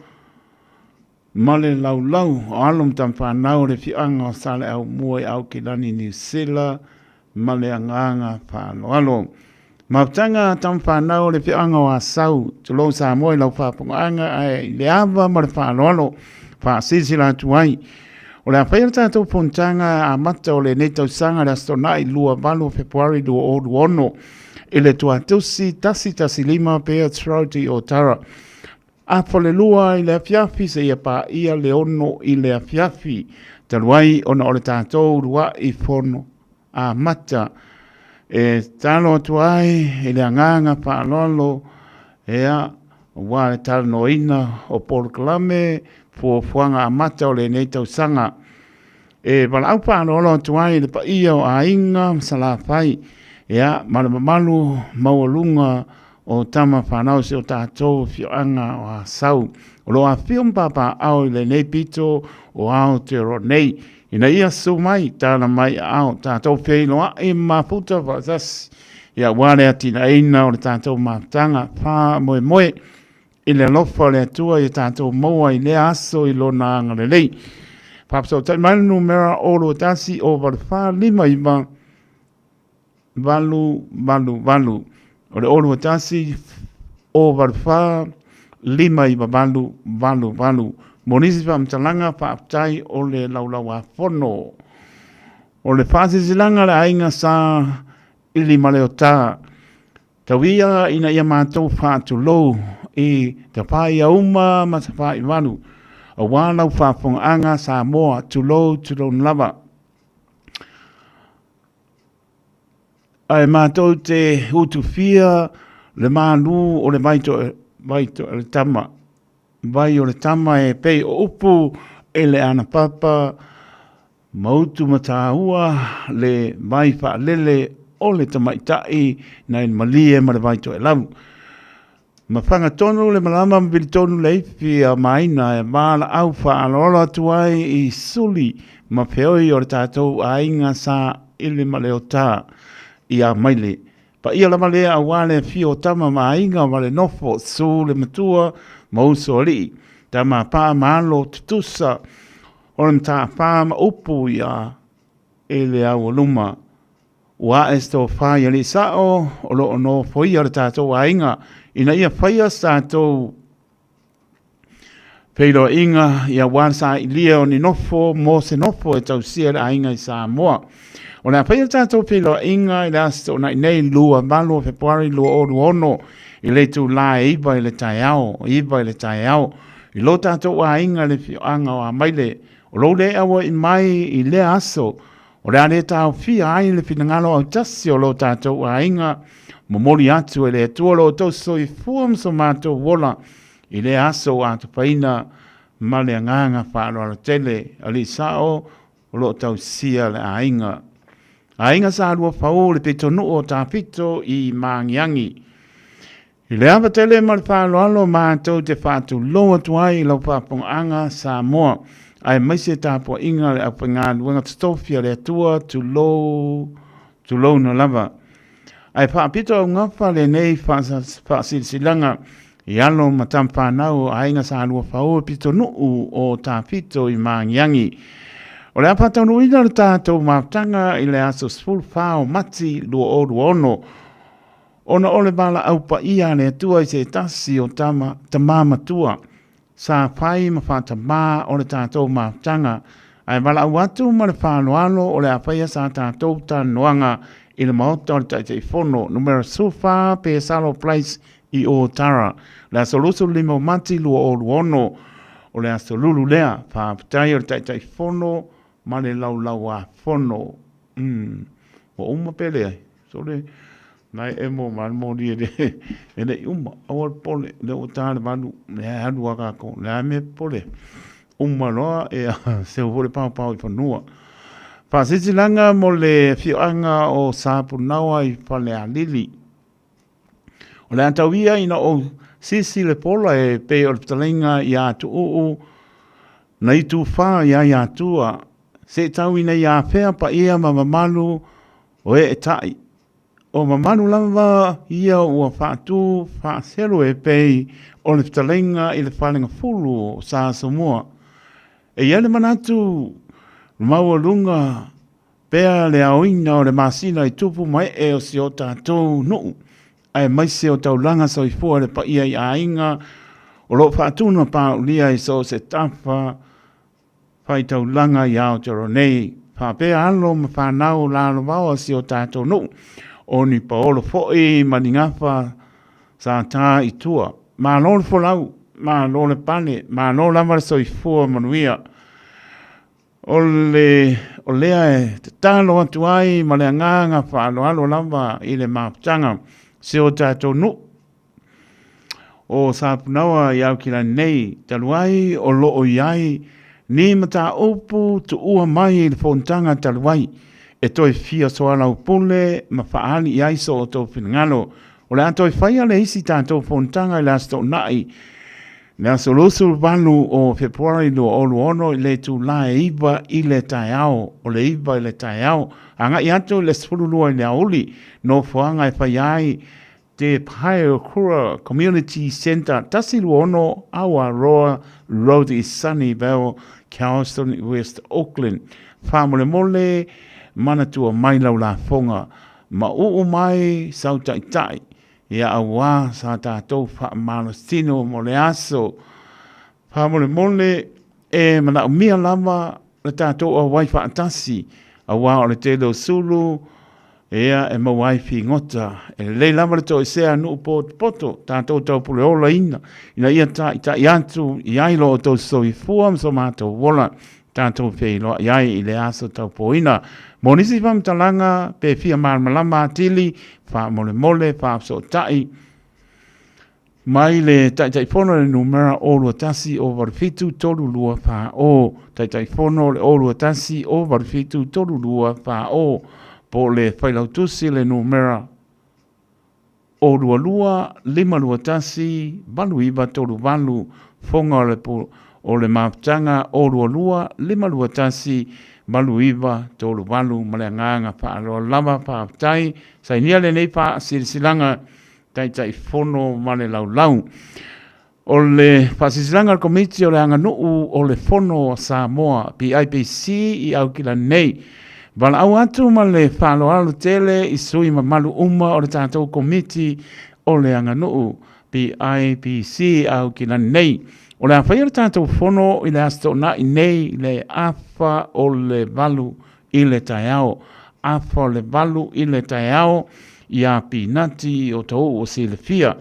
ma le laulau o alo ma tama fanau o le afioaga o Saleaaumua i Aukilani, Niu Sila ma le agaga faaaloalo. Mafutaga a tama fanau o le afioaga o Asau, tulou Samoa i lau faafogaaga ae i le ava ma le faaaloalo faasilasila atu ai. O le a faia le tatou fonotaga amata o lenei tausaga le Aso Toonai 28 o Fepuari 2026 i le Tuatusi 115 Bairds Road i Otara. Afa le 2 i le afiafi seia paia le 6 i le afiafi, talu ai ona o le tatou uluai fono amata. E tatalo atu ai i le agaga faaaloalo, ea, aua le talanoaina o polokalame fuafuaga amata o lenei tausaga. E valaau faaaloalo atu ai i le paia o aiga ma Salafai, ea, ma le mamalu maualuga o tama fanau o si o tatou afioaga o Asau, o lo o afifio ma papaaao i lenei pito o Aotearoa nei, ina ia susu mai, tala mai aao, tatou feiloai ma mafuta faatasi, ia aua le atinaeina o le tatou mafutaga faamoemoe i le alofa o le Atua ia tatou maua i lea aso i lona agalelei. Faafesootai mai le numera 021 084 59 8 8 8. O le 021 084 5 9 8 8 8. Mo nisi faamatalaga, faafetai o le laulauafono. O le faasilasilaga a le aiga sa Ilimaleota, tau ia ina ia matou faatulou i Tafaaiauma ma Tafaaivalu, aua lau faafofogaaga Samoa, tulou, tulouna lava. Ae matou te utufia le malu o le vai to, vai to, le tama, vai o le tama e pei o upu e le anapapa ma utu mataua le vai faalele o le tamaitai nai le malie ma le vai toelau. Ma faga tonu le malama ma vili tonu le ifi a maina e valaau faaaloalo atu ai i suli ma feoi o le tatou aiga sa ili ma Leota i Amaile. Paia lava lea aua le afio o tama ma aiga ma le nofo, su le matua ma uso alii, tama paa ma alo tutusa o le mataafa ma upu ia i le aualuma. Ua ae se tofa i alii sao o lo o nofoia le tatou aiga ina ia faia se tatou feiloaiga ia aua le sailia o ni nofo mo se nofo e tausia le aiga i Samoa. O le a faia le tatou feiloaiga i le Aso Toonai nei 28 o Fepuari 2026 i le itula e 9 i le taeao, 9 i le taeao, i lo tatou aiga i le afioaga o Amaile. O lou le auai mai i lea aso, O le a le taofia ai le finagalo autasi o lo tatou aiga, momoli atu e le Atua lo outou soifua ma so matou ola i lea aso ua atofaina ma le agaga faaaloalo tele. Alii Sao o lo o tausia le aiga. Aiga Sa Luafaū le pitonuu o Tafito i Magiagi. I le ava tele ma le faaaloalo matou te faatulou atu ai i lau faafofogaaga Samoa, aemaise tapuaiga a le aufaigaluega totofi a le Atua, tulou, tulouna lava. Ae faapito augafa lenei faasilasilaga i alo ma tama fanau o Aiga Sa Luafaū pitonuu o Tafito i Magiagi. O le a faataunuuina le tatou mafutaga i le aso 14 o Mati 2026, Ona o le valaau paia a le Atua i se tasi o tama, tamā matua, sa fai ma faatamā o le tatou mafutaga, ae valaau atu ma le faaaloalo o le a faia sa tatou talanoaga i le Maota o le Taitaifono, numera 14 Pesalo Place i Ōtara, le aso 25 o Mati 2026. O le aso lulu lea. Faafetai o le Taitaifono ma le Laulau-a-Fono. Umm, ua uma pe leai? Sole, na e emo ma le moli e le, e le i uma. Aua le popole, lea ua ta le valu, lea e alu a kākou, le a mea e popole. Uma loa, ia, seu foi le paopao i fanua. Faasilasilaga mo le afioaga o Sapunaoa i Falealili. O le a tau ia ina ou sisi le pola e pei o le fetalaiga iā Tuuu na itufa i ai Atua, se i tau ina ia afea paia ma mamalu o eetai. O mamalu lava ia ua faatu faaselu e pei o le fetalaiga i le falegafulu o Sa Asomua. E i ai le manatu maualuga pea le aoina o le masina i tupu ma ee o si o tatou nuu, aemaise o taulaga soifua le paia i aiga o lo o faatuna paulia i so o se tafa. Faitaulaga i Aotearoa nei, faapea alo ma fanau lalovaoa o si o tatou nuu, o ni paolo foi ma ni gafa sa ta i tua. Malo le folau, malo le pale, malo lava le soifua manuia. O le o lea e tatalo atu ai ma le agaga faaaloalo lava i le mafutaga si o tatou nuu o Sapunaoa i Aukilani nei, talu ai o lo o i ai ni mataupu tuua mai i le fonotaga talu ai e toe fia soalaupule ma faaali i ai so outou finagalo. O le a toe faia le isi tatou fonotaga i le Aso Toonai, le aso 28 o Fepuari 2026 i le itula e 9 i le taeao, o le 9 i le taeao, agai atu i le 12 i le aoauli, nofoaga e faia ai Te Paeokura Community Centre, 126 Awaroa Road i Sunnyvale, Charleston, West Auckland. Faamolemole, manatua mai lau lafoga. Mauu mai sau taitai, ia auā sa tatou faamalositino mo le aso. Faamolemole, e manaomia lava le tatou auai faatasi, auā o le tele o sulu, ia, e maua ai figota. E lelei lava le toesea a nuu potopoto, tatou taupuleolaina, ina ia taitai atu i ai lo outou soifua ma so matou ola, tatou feiloai ai i le aso taupoina. Mo nisi faamatalaga pe fia malamalama atili, faamolemole faafesootai mai le Taitaifono i le numera 021 087 3240, Taitaifono le 021 087 3240, po o le Failautusi le numera 022 521 8938, Foga o le, o le Mafutaga 022 521 8938. Ma le agaga faaaloalo lava, faafetai. Sainia lenei faasilasilaga Taitaifono ma le Laulau. O le faasilasilaga a le Komiti o le Aganuu o le Fono a Samoa, PIPC, i Aukilani nei. Valaau atu ma le faaaloalo tele i sui mamalu uma o le tatou Komiti o le Aganuu, PIPC, i Aukilani nei. O le a faia le tatou fono i le Aso Toonai nei i le afa o le 8 i le taeao. Afa o le 8 i le taeao iā Pinati o Tauu o Silafia.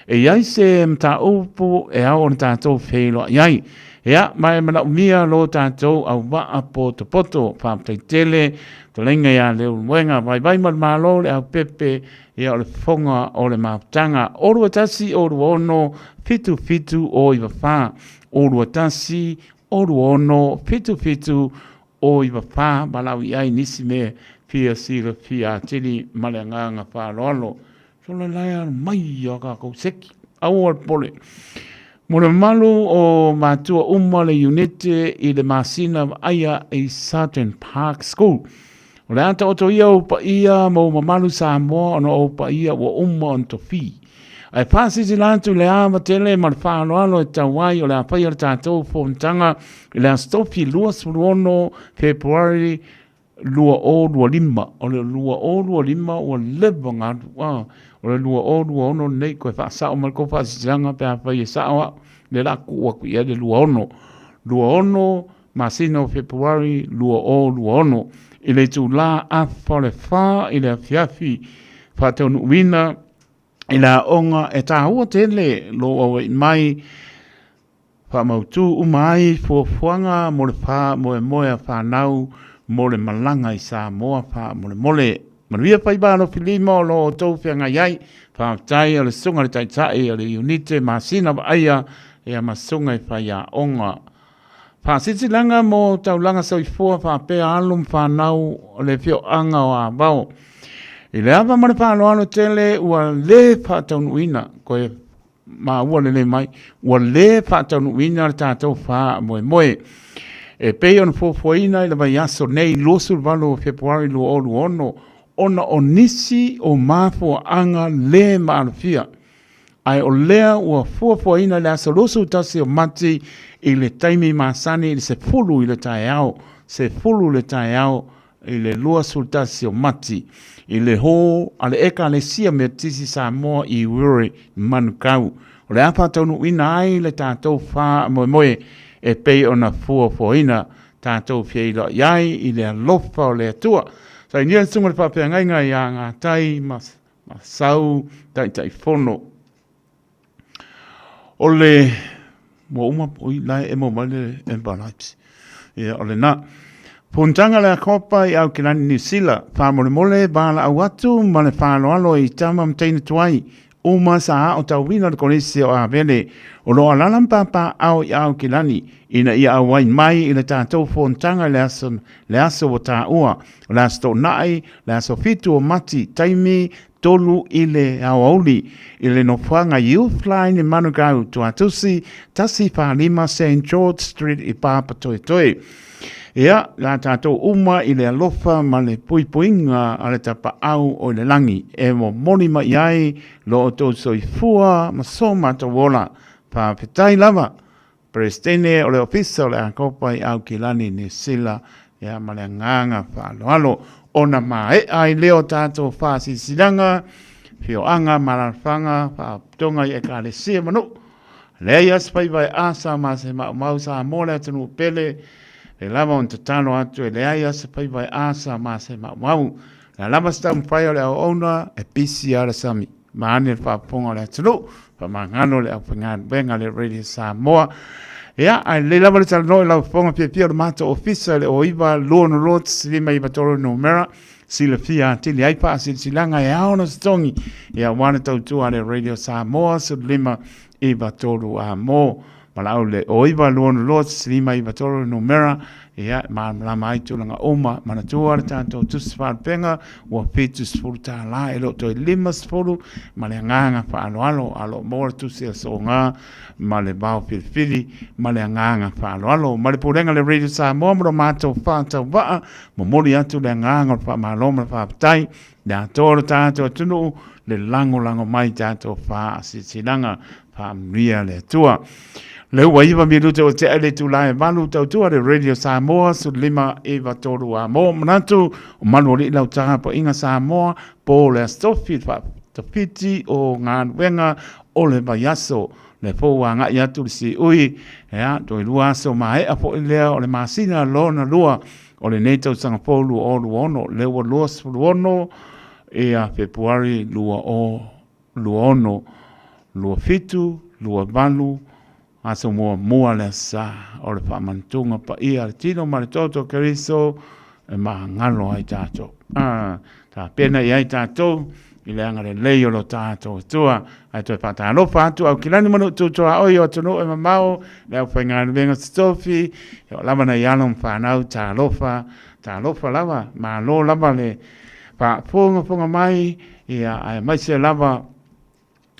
E i ai se mataupu e ao ona tatou feiloai ai. Ia, ma e manaomia lo tatou auvaa potopoto. Faafetai tele, fetalaiga ia Leulumoega, vaivai ma le Malo, le aupepe, ia o le fofoga o le mafutaga. 021 026 77 094, 021 026 77 094, valaau i ai nisi mea fia silafia atili ma le agaga faaaloalo. Solo la e alu mai a kākou seki. Aua le popole. Mo le mamalu o matua uma le iunite i le masina vaaia i Sutton Park School. O le a taoto ia ou paia ma ou mamalu Samoa ona o ou paia ua uma ona tofi. Ae faasilasila atu i le ava tele ma le faaaloalo e tatau ai o le a faia le tatou fonotaga i le Aso Tofi 26 Fepuari 2025. O le 2025 ua leva ona alu, a, o le 2026 lenei, toe faasao mai le tou faasilasilaga pe afai e sao au, lea o le a tuu atu i ai le 26. 26 masina o Fepuari 2026 i le itula afa o le 4 i le afiafi, faataunuuina i le aoga e taua tele lou aua'i mai Faamautu uma ai fuafuaga mo le faamoemoe a fanau mo le malaga i Samoa faamolemole. Manuia faiva alofi lima o lo outou feagai ai. Faafetai o le Susuga i le Taitai o le Iunite Masina Vaaia ia ma Susuga i Faiaoga. Faasilasilaga mo Taulaga Soifua faapea alo ma fanau o le afioaga o Avao. I le ava ma le faaaloalo tele ua le faataunuuina koe maua lelei mai, ua le faataunuuina le tatou faamoemoe. E pei ona fuafuaina i le vaiaso nei 28 o Fepuari 2026, ona o nisi o mafuaaga le maalofia. Ae o lea ua fuafuaina i le aso 21 o Mati i le taimi masani i le 10 i le taeao, 10 i le taeao i le 21 o Mati i le hall a le Ekalesia Metotisi Samoa i Wiri, Manukau. O le a faataunuuina ai le tatou faamoemoe e pei ona fuafuaina. tatou feiloai ai i le alofa o le Atua. Sainia le susuga i le faafeagaiga ia Gatai ma Sau Taitaifono. O le ua uma oi la e maua mai le Ember Lights. Ia o lena. Fonotaga le Akopa i Aukilani Niu Sila, faamolemole valaau atu ma le faaaloalo i tama ma teine tuai uma sa aotauina le Kolisi o Avele o lo o alaala ma papaaao i Aukilani ina ia auai mai i le tatou fonotaga i le aso, le aso ua taua, o le Aso Toonai, le aso 7 o Mati, taimi 3 i le aoauli, i le nofoaga Youth Line i Manukau, Tuatusi, 145 Saint George Street i Papatoetoe. Ia, la tatou uma i le alofa ma le puipuiga a le Tapaau o i le lagi, e momoli mai ai lo outou soifua ma so matou ola. Faafetai lava, Peresetene o le Ofisa o le Akopa i Aukilani, Niu Sila, ia ma le agaga faaaloalo. Ona maea ai lea o tatou faasilasilaga, afioaga ma alaalafaga, faalapotopotoga i Ekalesia ma nuu. Leai lava se faiva e asa ma se maumau Samoa le atunuu pele, le lava ona tatalo atu e leai lava se faiva e asa ma se maumau. Le a lava se taumafai o le auauna, e pisi lava le sami. Vaeane le faafofoga o le atunuu, faamagalo le aufaigaluega a le Radio Samoa. Ia, ae lelei lava le talanoa i lau fofoga fiafia o le matou ofisa i le 09 202 593 numera silafia atili ai faasilasilaga e ao ona totogi ia aua le tautua a le Radio Samoa 15 93 a mo valaau le 09 202 593 numera ia e malamalama ai tulaga uma. Manatua le tatou tusi faalupega ua $70 e le o toe 50 ma le agaga faaaloalo a o lo o maua le tusi a soga ma le vao filifili ma le agaga faaaloalo. Ma le Pulega le Radio Samoa ma lo matou faatauvaa, momoli atu le agaga o le faamalo ma le faafetai le atoa o le tatou atunuu le lagolago mai tatou faasilasilaga. Faamanuia le Atua. Le ua iva minute o tea le itula e 8 tautua le Radio Samoa 15 9 3 a mo manatu o malu alii lau tapuaiga Samoa po le aso tofi le faatafiti o galuega o le vaiaso le fou agai atu le siui ea toe lua aso maea foi lea o le masina lona lua o lenei tausaga fou 2026 le ua 26 ia Fepuari 2026 27 28 aso muamua le aso sa o le faamanatuga paia a le tino ma le toto o Keriso e magalo ai tatou. Ah, tapena i ai tatou i le agalelei o lo tatou Atua. Ae toe faatalofa atu Aukilani ma nuu tutuaoi o atunuu e mamao, le aufaigaluega totofi, e oo lava nai alo ma fanau, talofa, talofa lava, malo lava le faafogafoga mai, ia, aemaise lava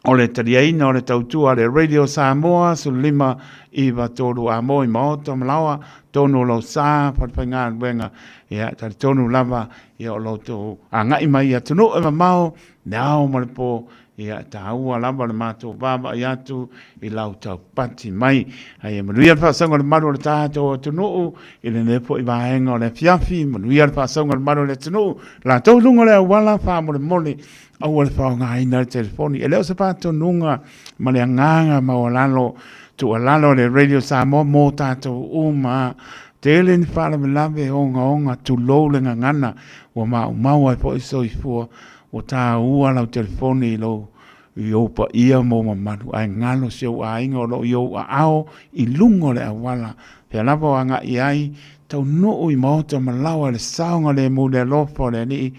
o le taliaina o le tautua a le Radio Samoa 15 9 3 a mo i maota ma laoa tonu o lou sa falefaigaluega ia talitonu lava ia o lo outou agai mai i atunuu e mamao le ao ma le po ia e taua lava le matou vaavaai atu i lau taupati mai. Ae ia manuia le faasauga o le malu o le tatou atunuu i lenei foi vaega o le afiafi, manuia le faasauga o le malu o le atunuu, latou i luga o le auala faamolemole aua le faaaogaina le telefoni. E le o se faatonuga ma le agaga maualalo tuualalo a le Radio Samoa mo tatou uma. Tele ni faalavelave ogaoga, tulou le gagana, ua maumau ai foi soifua, ua taua lau telefoni i lou i ou paia ma ou mamalu, ae galo si ou aiga o lo o i ou aao i luga o le auala, fea lava o agai ai, taunuu i maota ma laoa i le saogalemu i le alofa o le Alii,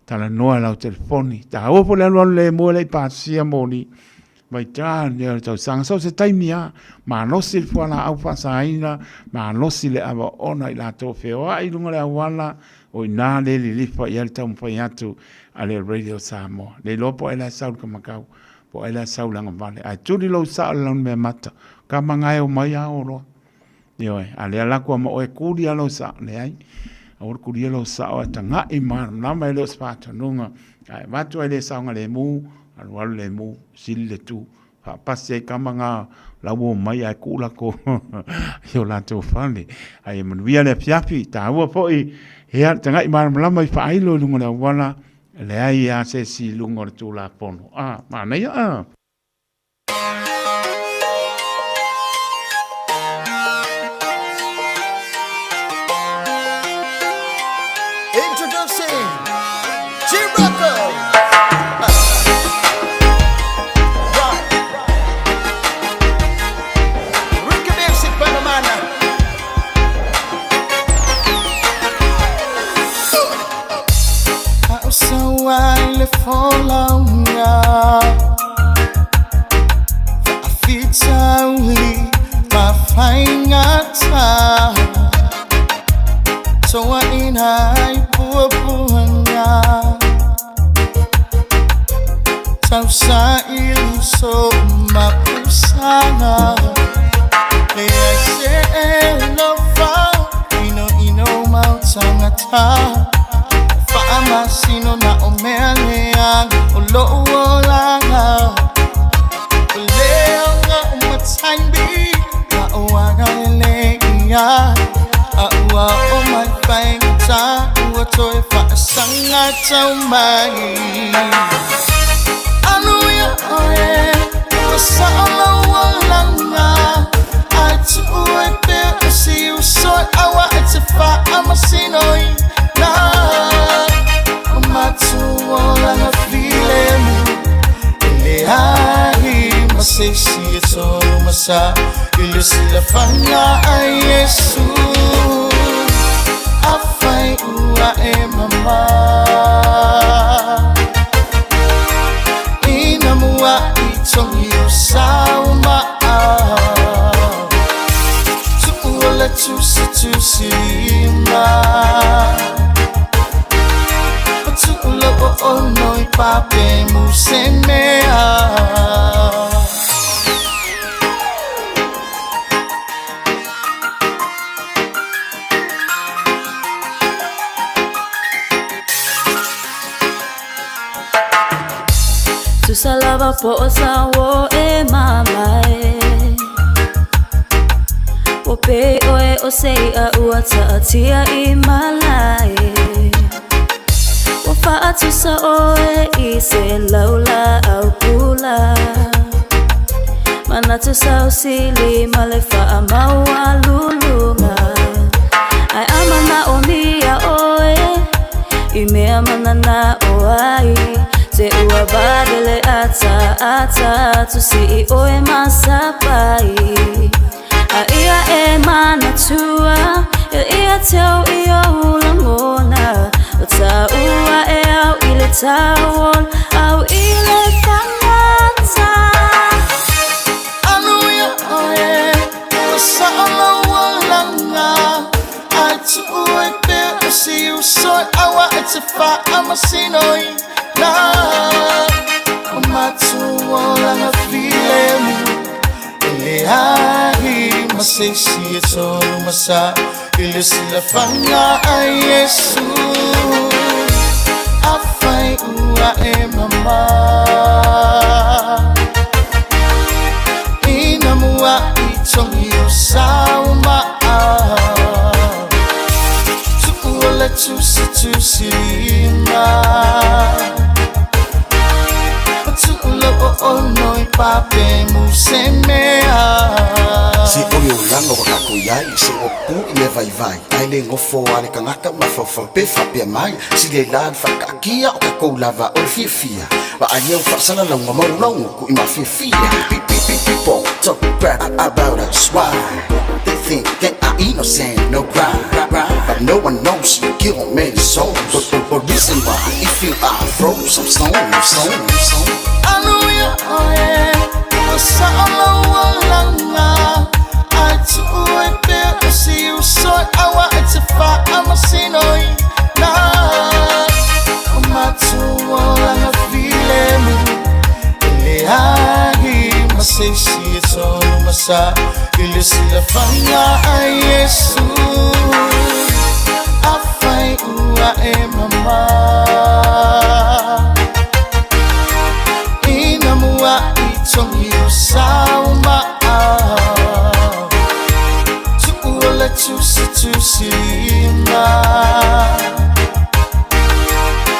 talanoa i lau telefoni. Taua foi le alualu lemu e le i pasia moli. Vaita lea o le tausaga. So se taimi lava, malosi le fualaau faasaina, malosi le ava ona i latou feoai i luga o le auala, o i ina le lilifa i ai le taumafai atu a le Radio Samoa. Le iloa po o ai la e sau i le kamakau, po o ai la e sau i le agavale. Ae tuli lou sao i le lanumeamata, ka magae o mai a oloa. Ioe, a lea la kua ma oe kuli a lou sao, leai. Aua le kulia lou sao ae taga'i malamalama e le o se faatonuga. Ae avatu ai le saogalemu, alualu lemu, sili le tu. Faapasi ai kama nga la ua omai ae kuu lako i o latou fale. Ae ia manuia le afiafi, taua foi ia le taga'i malamalama i faailo i luga o le auala, e leai lava se isi i luga o le Tulafono. A, manaia a. fa'afaigata fa'amasino na o mea leaga o lo'u olaga o leaga o mataimi ma o aga e leia a ua o mai faigata ua toe fa'asaga tau mai Anuia oe ua sa'o lau olaga ai tu'u ai pea o siuso e aua e te fa'amasinoina o matou olaga filemu e leai ma se isi e tolumasa i le silafaga a Iesu afai ua e mamā ina mua'i togi o sauma'a tu'ua le tusitusilima o tu'u lau o'ono i pape mu se mea. Tusa lava po o sa wo e mamae Ua pe oe o sei a ua ta'atia i malae Ua fa'atusa oe i se laula au pula Manatu sausili ma le fa'amaua luluga Ae amana o mia oe I mea manana o ai Te ua vavele ata ata Tusi i oe masapai A ia e manatua Ia ia teu i o lagona O tāua e au i le tauol Au i le fagata Anuia oe ua sa'o lau olaga ae tu'u ai pea o siuso e aua e te fa'amasinoina o matou olaga filemu e leai ma se isi e tolumasa i le silafaga a Iesu afai ua e mamā ina mua'i togi o sauma'a tu'ua le tusitusilima o tu'u lau o'ono i pape mu se mea. Se o le olaga ua takou iai se ua pu i mea vaivai ae le gofo a le tagata mafaufau pe faapea mai sileilā le faakaakia o takou lava o le fiafia vaaia ua faasalalauga maulaugu kuʻi mafiafia. People talk crap about us, why? They think that I innocent, no crime. But no one knows you kill many souls. But reason why, if you are froze, I'm stone, stone, stone. Anuia oe ua sa'o lau olaga ae tu'u ai pea o siuso e aua e te fa'amasinoina o matou olaga filemu e leai ma se isi e tolumasa i le silafaga a Iesu afai ua e mamā ina mua'i togi o sauma'a tu'ua le tusitusilima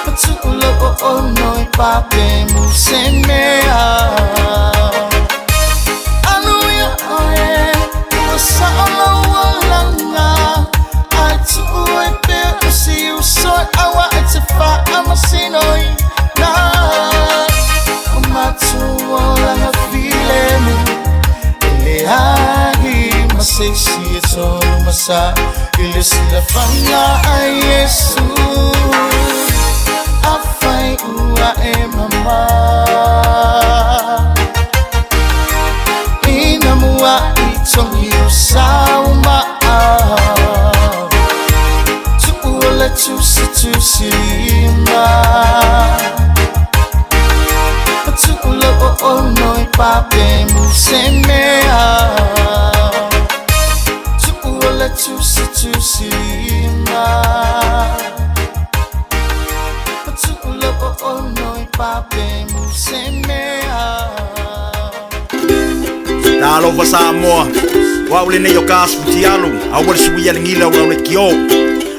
ma tu'u lau o'ono i pape mu se mea. Anuia oe ua sa'o lau olaga ae tu'u ai pea o siuso e aua e te fa'amasinoina o matou olaga filemu e leai ma se isi e tolumasa i le silafaga a Iesu afai ua e mamā ina mua'i togi o sauma'a tu'ua le tusitusilima ma tu'u lau o'ono i pape mu se mea tu'ua le tusitusilima. pape musemea. Talofa Samoa, o au lenei o ka asu futialu, aua le suia le gila o lau leitio.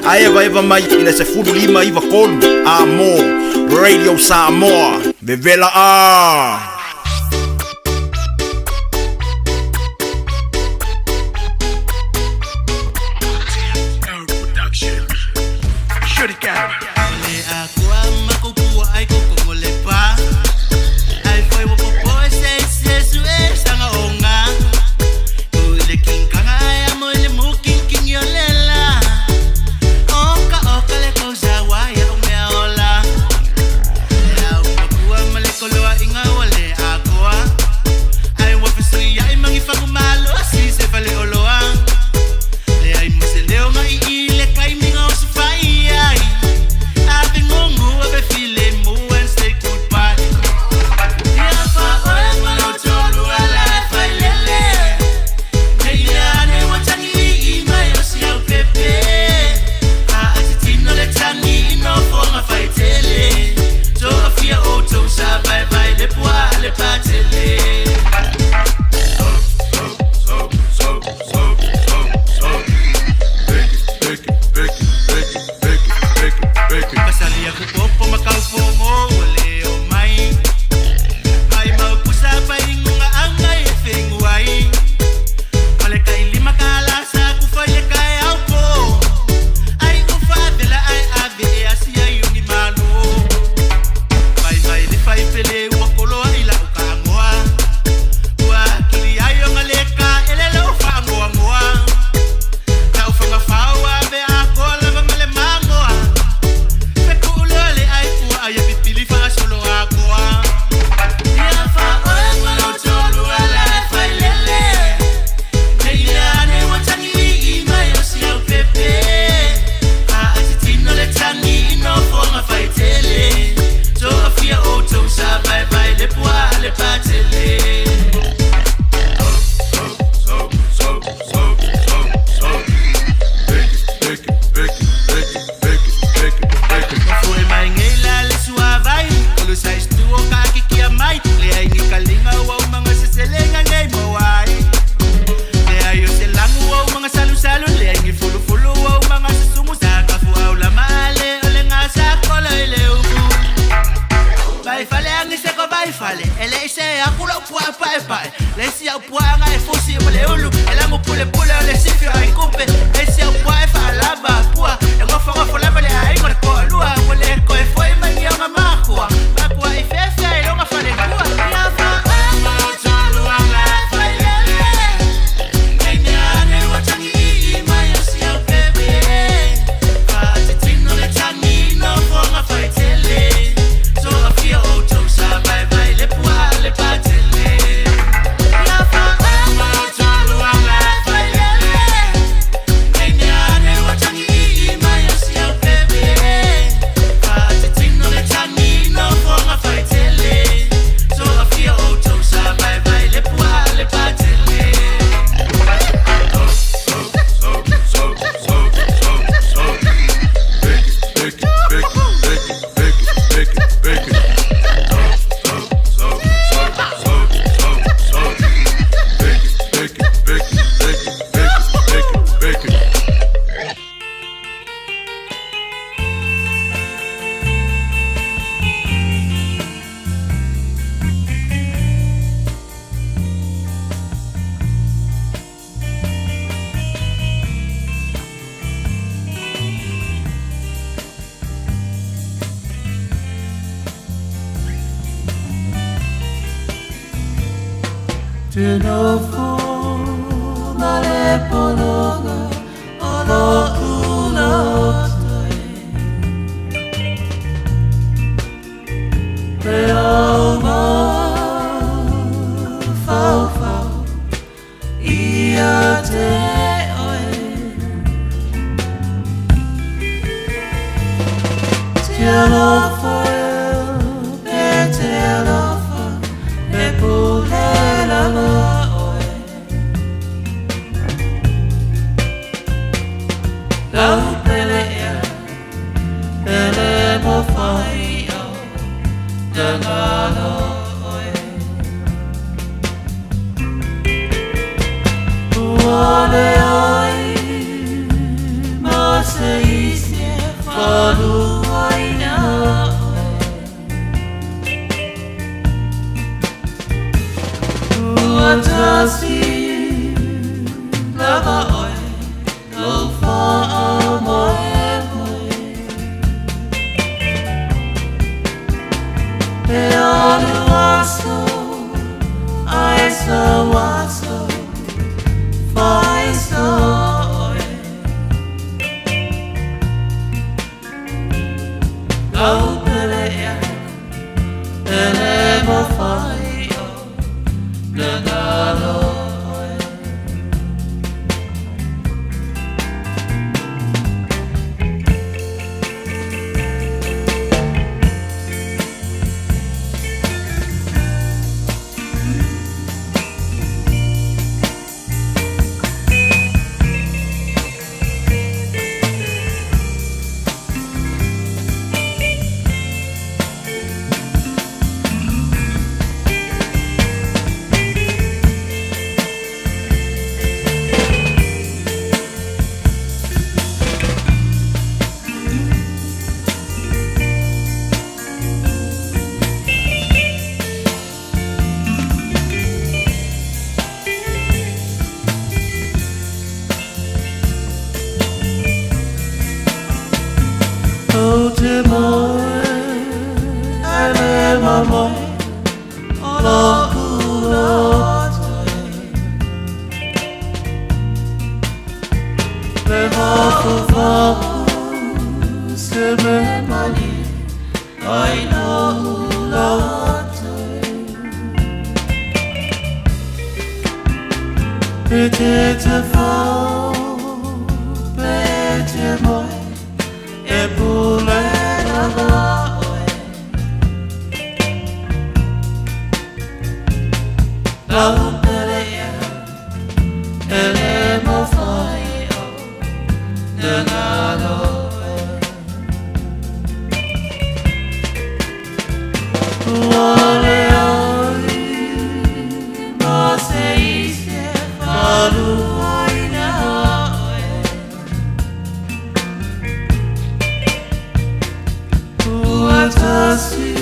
Ae evaeva mai i le 15 93 Amo Radio Samoa, vevela a! te moe ai le mamoe o lo'u loto e. Le mafaufau se me mani ai lo'u loto e. E te te fau pe te moe e pule lava oe. Lau pele ia e le mawhai o na ngalo e. Ua le ai ma se ise whaluaina oe. Ua tasi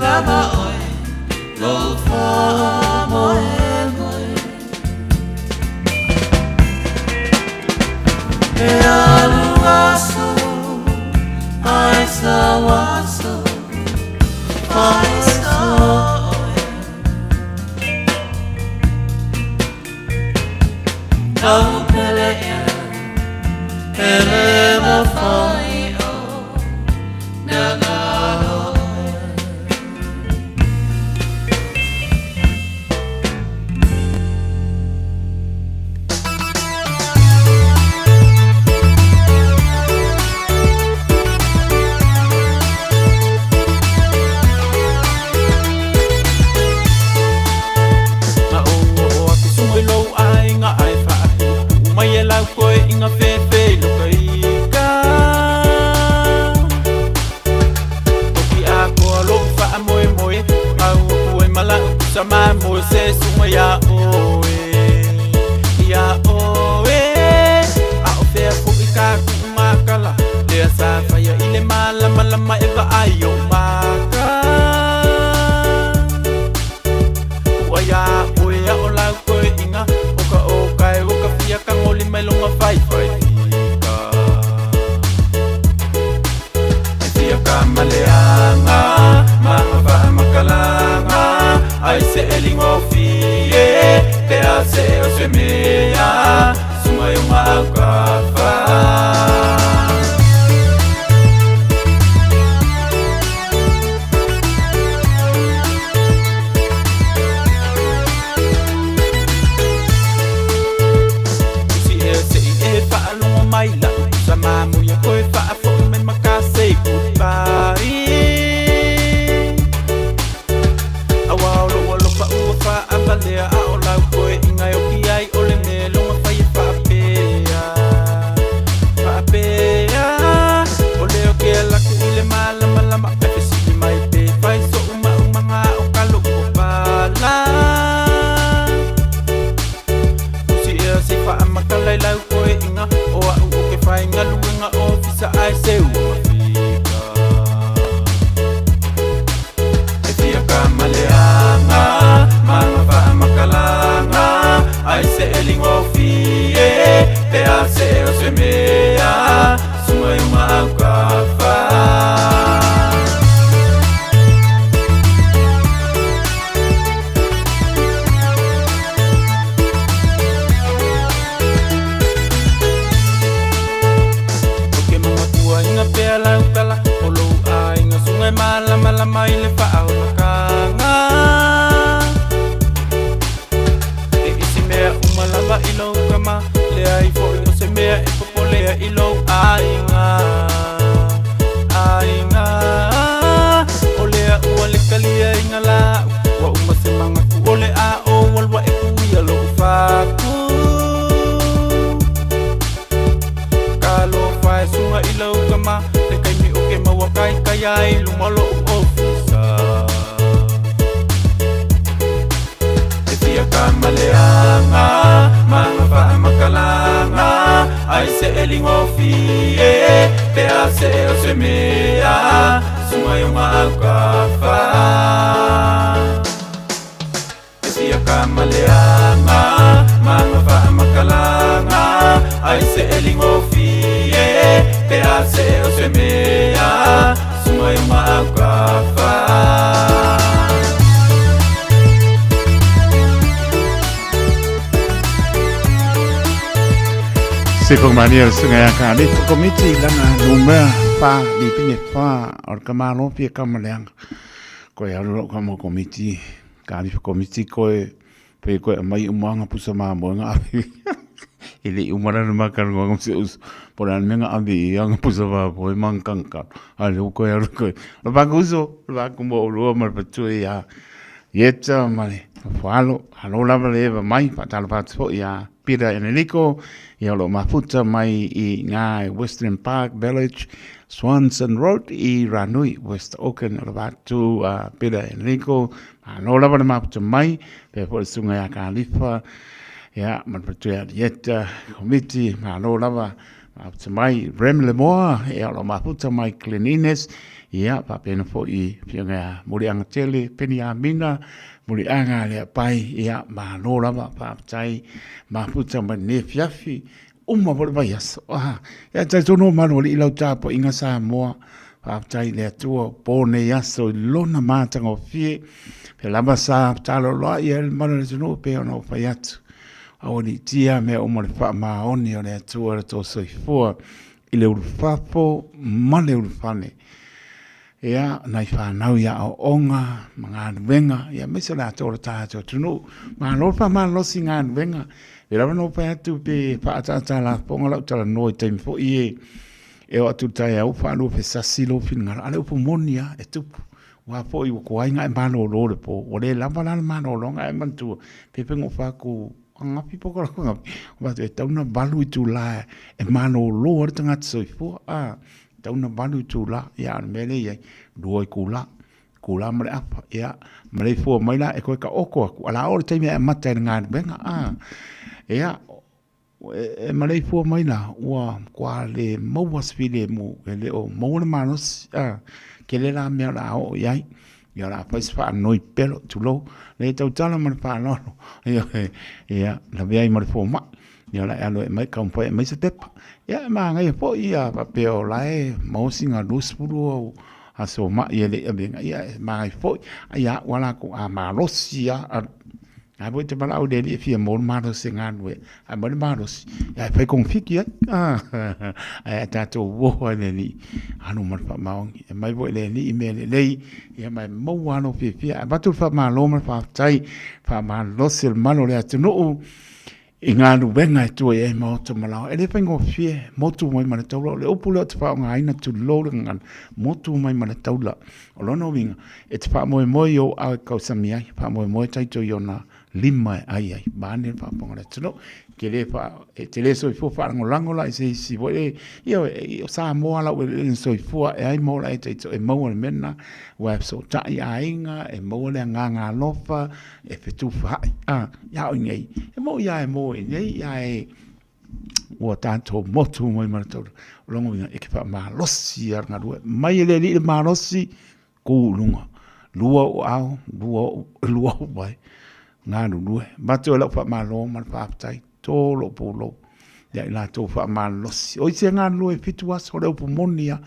lava oe lo whaamoemoe. E alu aso ai sa waso ai sa oe. Lau pele ia e le mawhai o na ngalo e. Ma o o aku sunga i lou aiga ae faapuupuu mai e lau koe iga fefe i loka ika. Toki akoa lou faamoemoe mau aku ai ma la'u pusa mamoe se suga iā oe iā oe. A o fea fo'i kaku'u makala lea sa faia i le malamalama e vaai ou maka. Ua iā oe a o lau koe iga o ka o kae o ka fia kagoli mai loga faifai fika. E fia ka maleaga ma faamakalaga ai se eligofie pe a se o se mea suga i oga aukafa. Usi ea se'i e faalogo mai la'u pusa mamoia koe faafo'i mai makasei kupai. Auā o lo'u alofa ua faavalea a o lau koe iga e oki ai o le mea loga fai e faapea faapea. O lea o ke alaku i le malamalama ae fesili mai pe fai so'u maumaga o ka lo'u papala. Usi ea sei faamakala i lau koe iga o a'u o ke faigaluega ofisa ae seu o mafika. E fia ka maleaga ma faamakalaga ai se eligofie pe a se o se mea suga i oga aukafa. O ke magatua iga pea lau tala o lou aiga suga e malamalama i le faaolakaga. E isi mea uma lava i lou kama leai fo'i o se mea e popolea i lou aiga aiga. O lea ua le kalia iga la'u ua uma se magaku o le a o alua e kuia lo'u faku. Kalofa e suga i lau kama le kaimi o ke maua kaikai ai luma o lo'u ofisa. E fia ka maleaga ma faamakalaga ai se eligofie pe a se o se mea suga i oga aukafa. E fia ka maleaga ma faamakalaga ai se eligofie pe a se o se mea. Se whakamania le sunga ia ka le komiti lana numera wha ni pine wha o le kamalo pia kamaleanga. Koe aru rau ka mo komiti, ka li komiti koe pe koe mai umanga pusa ma moenga api. I le umara na makara ngā se us po la menga api i anga pusa ma moe mang kangka. A le koe aru koe. La pa kuso, la ku mo lua ma patu ia. Ieta ma le whalo, halo lava le eva mai, whatalo whatu ia Pira Enrico, ia o lo mafuta mai i ngā Western Park Village, Swanson Road i Ranui, West Auckland, o le wātu a Pira Enrico, Malo lava le mafuta mai, pea foi le sunga ia Kalifa, ia, ma le patu ia Rieta, Komiti, malo lava, mafuta mai, Rem Lemoa, ia o lo mafuta mai Glen Innes, ia, faapena foi i fioga ia Muliaga Tele, Peni Amina, Muliaga Leapai, ia, malo lava, faafetai, mafuta mai lenei afiafi, uma foi le vaiaso. Ah, ia talitonu o malu alii lau tapuaiga Samoa, faafetai i le Atua po nei aso i lona matagofie, pea lava sa taloloa ia le malu o le atunuu pei ona ou fai atu. Aua ne i tia mea uma le faamaoni o le Atua le tō soifua i le ulufafo ma le ulufale. Ia, nai whānau i aoaoga ma galuega, ia aemaise o le atoa o le tātou atunuu. Malo le faamalosi galuega. E lava no pai atu pe whaataata lafoga lau talanoa i taimi foi e e o atu tai au whaalua fe sasi lou finagalo. Ale upu moni a e tupu. Ua foi ua kuai nga e malolo le po. Ua le lava la le malologa e manatua. Pe pe ngo whaku angafi po kala angafi. Ua e tauna valu i tū la e malolo a le tagata soifua. Ah. Tau na valu itula, ia, o le mea lea e i ai, lua itula, itula ma le afa, ia, ma le ifua mai la e koe ka oko atu, a la oo le taimi e amata ai le galuega, a, ia, e maleifua mai la, ua matua le maua se filemu, e le o maua le malosi, a, tele la mea o le a oo i ai, ia, o le a fai se faanoi pelo, tulou, le tautala ma le faaaloalo, ioe, ia, lavea ai ma le fomai. Ia la e alu e mai taumafai e aumai se pepa. Ia e manaia foi ia faapea o la e maua sina 20 au aso mai e le i avega, ia e manaia foi. A ia au a latou a malosi lava, a foi te valaau i le alii e fia maua le malosi e galulue ai, ae aumai le malosi, ia e fai konifiti ai. Ae a tatou o ai i le alii, alu ma le faamaoni. E aumai foi e le alii mea lelei, ia ma e maua lava lou fiafia. Ae avatu le faamalo ma le faafetai, faamalosi o le malu o le atunuu i galuega e tua i ai maota ma laoa. E le faigofie, motu mai ma le taula. O le upu lea ou te faaaogaina, tulou le gagana, motu mai ma le taula. O lona uiga, e te faamoemoe i ou ao e kausami ai, faamoemoe taito i ona lima e ai ai, vaeane le faafofoga a le atunuu. E te le faa, e te le soifua faalagolago la i se isi foi le, ioe, o Samoa la ua eleele soifua e ai ma ola ai taito e maua le mea lena, aua e fesootai aiga, e maua le agaga alofa, e fetufaai, a, ia oi nei, e moi lava e moe nei, ae ua tatou motu mai ma le taula. O lona uiga, e te faamalosi lava le galue. Mai e le alii le malosi, kū i luga. Lua ou ao, lua ou vae, galulue. Avatu ai lau faamalo ma le faafetai, tō lou pulou ia i latou faamalosi. O isi e galulue e 7 aso, o le upu moni lava,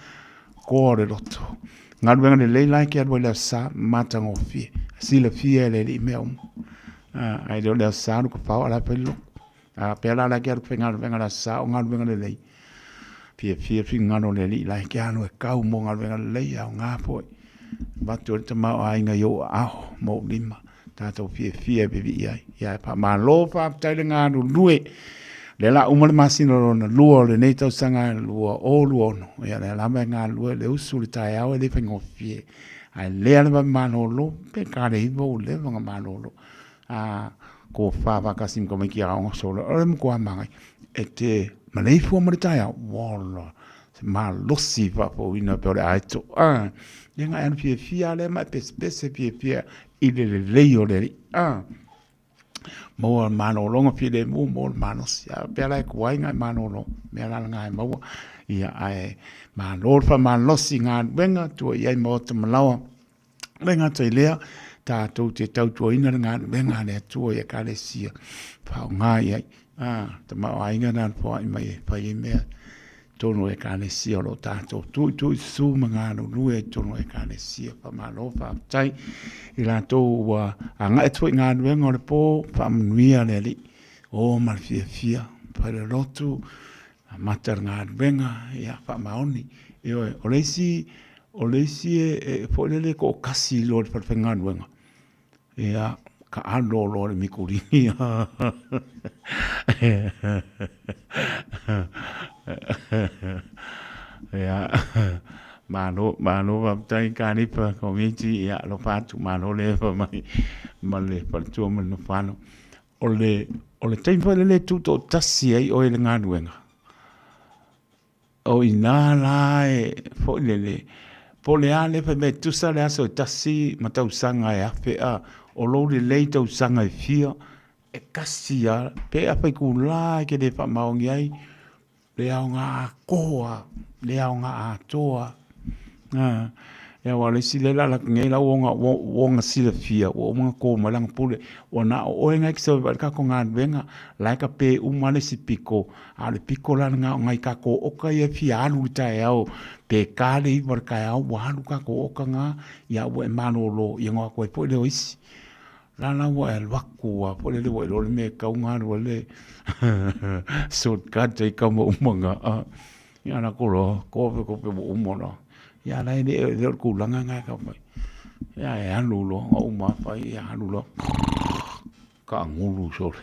koa o le loto. Galuega lelei la e te alu ai i le Aso Sa, matagofie, silafia e le alii mea uma. Ae le o le Aso Sa alu kafao a la e fai le lotu. A pea la la e te alu faigaluega i le Aso Sa o galuega lelei. Fiafia finagalo o le alii la e te alu e kau mo galuega lelei, e aoga foi. Avatu ai le tamaoaiga i ou aao ma ou lima, tatou fiafia e vivii ai. Ia e faamalo faafetai le galulue. O lea la uma le masina lona lua o lenei tausaga 2026. Ia lea lava e galulue le usu le taeao e le faigofie. Ae lea lava e malolo, pe kale iva ua leva ona malolo. A tofa faatasi ma tamaiti aoga solo, o le matua manaia. E te maleifua ma le taeao, ola, se malosi faafouina pei o le aeto. A, ia na e alu fiafia lava lea ma e pesepese fiafia i le lelei o le alii. A, maua le malologa filemu, maua le malosi. A pea la e tuai ona e malolo, mea la lena e maua. Ia, ae malo le faamalosi i galuega, tua i ai maota ma laoa. E le gata i lea, tatou te tautuaina le galuega a le Atua i Ekalesia, faaaoga i ai. A, tamaoaiga na na foai mai e fai ai mea totonu o Ekalesia o lo o tatou tuutuususu ma galulue i totonu o Ekalesia. Faamalo, faafetai i latou ua agai atu foi i galuega o le po, faamanuia le Alii. O ma le fiafia, fai le lotu. Amata le galuega, ia, faamaoni. Ioe, o le isi, o le isi e, e foi lele toatasi loa i le falefaigaluega, ia, taalo loa le mikulini. Ia, malo, malo faafetai Kalifa Komiti, ia, alofa atu, malo le efa mai ma le faletua ma le nofoalo. O le, o le taimi foi lele e tutoatasi ai oe i le galuega, o i ina la e foi lele, po o le a le fai mai e tusa le aso e tasi ma tausaga e afe a, o lou lelei tausaga e fia, e kasi lava, pe afai itula e te le faamaoni ai, Le aoga atoa, le aoga atoa. A, ia aua o le isi lea la alu atu nei la ua ona, ua ona silafia, ua uma ona to mai lana pule, ua na o oe na e te sau e vaai le tatou galuega, la e tape uma le isi pito, a o le pito la lena o nai tatou oka ia e fia alu i le taeao, pe ta le 9 i le taeao ua alu tatou oka na, ia ua e malolo, ia ona o atu ai foi lea o isi. La la ua e alu atu a foi lele ua iloa le mea e tatau ona alu ai le shortcut ai kama uma na a. Ia la ko loa, kope kope ua uma loa. Ia la e le o le tulaga na e tau fai. Ia e alu loa, na uma fai, ia alu loa. Kaagulu sole.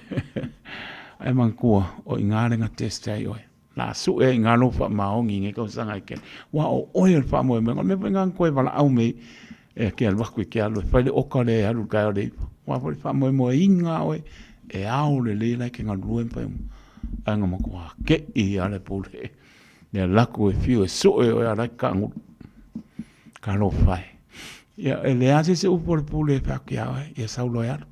Ae manatua, o i ina le na test ai oe. La sue ai i ina lou faamaoni i nei tausaga e tele. Aua o oe o le faamoemoega. O le mea foi lena na toe valaau mai e ke alu atu i ke alu e fai le oka lea e alu i le taeao i le 9. Aua foi le faamoemoeina oe e ao lelei la e ke galulue ma fai uma. Ae na matua kei lava le pule. Le alu atu e fiu e sue oe a la e kaagulu. Talofa e. Ia, e leai se isi upu a le pule e fai atu ia oe, ia sau loa e alu.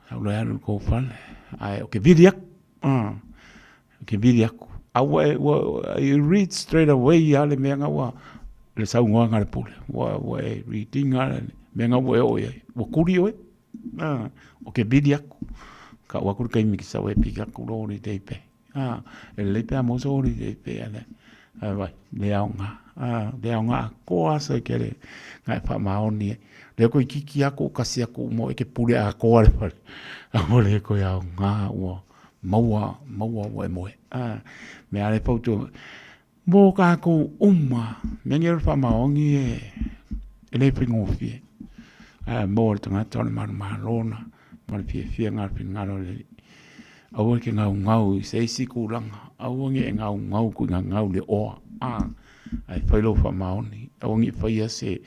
Sau loa e alu i le tou fale. Ae ou te vili atu. Ou te vili atu. A ua e, ua, you read straight away lava le mea na ua, le saunoaga a le pule. Ua, ua e read ina le mea na ua e oo i ai. Ua kuli oe. Ou te vili atu. Tau atu le taimi e te sau ai e piki atu lou holiday pay. E lelei pe a maua sou holiday pay a le, ae vaai, le aoga. Le aoga atoa aso e kele na e faamaoni ai. Lea toeitiiti lava toatasi atu uma oe e te pule atoa le fale. Aua le toe aoga ua maua, maua ua e moe. A, mea lava lea e fautua, mo tatou uma, mea nei o le faamaoni e le faigofie. Ae mo le tagata o le manumalo na, ma le fiafia na o le finagalo o le Alii. Aua e te gaugau i se isi tulaga, aua ne i e gaugau tuugaugau i le oa, a, ae fai lou faamaoni. Aua ne i faia se,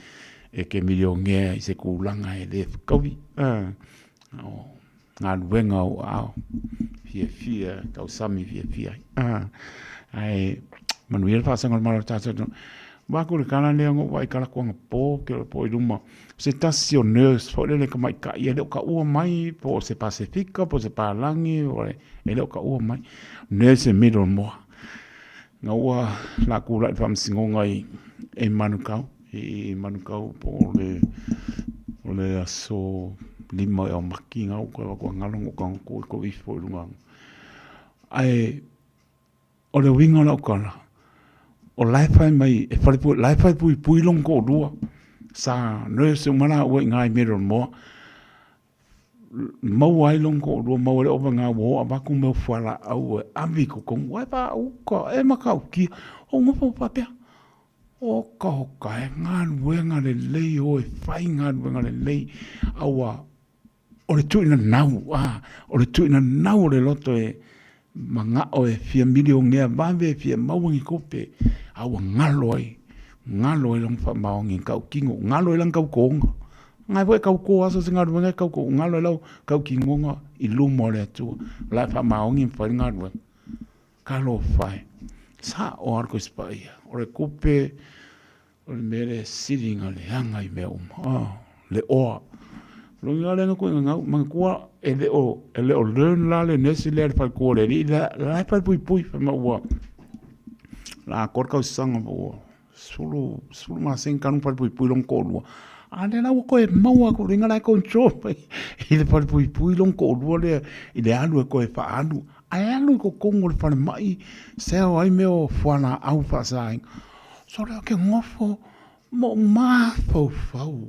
e te milionea i se tulaga e le fetaui, a, o galuega o aao, fiafia, tausami fiafia ai. Ae manuia le faasaga o le Malo o le tatou atunuu. Vaai atu i le tala lea na ou vaai i talaatu anapo, ou te iloa po i luma, se tasi o nurse foi lele tamaitai e le o taua mai po o se Pasefika po o se palagi e le o taua mai, nurse e Middlemore. Na ua la tulai i le faamasinoga i Manukau, i Manukau po o le, o le aso 5 ea o Mati na ua toe avatu galo na ou tago atu i kou ifo i luga. Ae o le uiga o lau tala, o la e fai mai, e fale, la e fai puipui lona toalua, sa nurse uma laua i ina i Middlemore. Maua ai lona toalua, maua ai le ova ina ua o avatu mea o fualaau e ave i totonu, aua e faauka, e matautia. Ou nofo faapea, oka oka e galuega lelei o e fai galuega lelei, a ua, o le tuuinanau, a, o le tuuinanau o le loto e manao e fia milionea vave, e fia maua ni tupe, a ua galo ai, galo ai lona faamaoni i tautino, galo ai lana tautoga. Na foi e tauto aso se galuega e tauto, galo ai lau tautinoga i luma o le Atua, o la e faamaoni ma fai le galuega. Talofa e, sao lava le Tusi Paia, o le tupe, O le mea lea e sili ona leaga i mea uma, oh, le oa. O lona lea na koe gagau, manatua e le o, e le o learn la le nurse lea le faletua o le alii lea, la e falepuipui, fai mai ua, la atoa le tausaga po ua 10, 10 masina talu ona falepuipui lona toalua. A lea la ua toe maua atu i la e control mai i le falepuipui lona toalua lea i le alu e toe faaalu. Ae alu i totonu o le falemai, sell ai mea o fualaau faasaina. Sole ou te nofo ma ou mafaufau.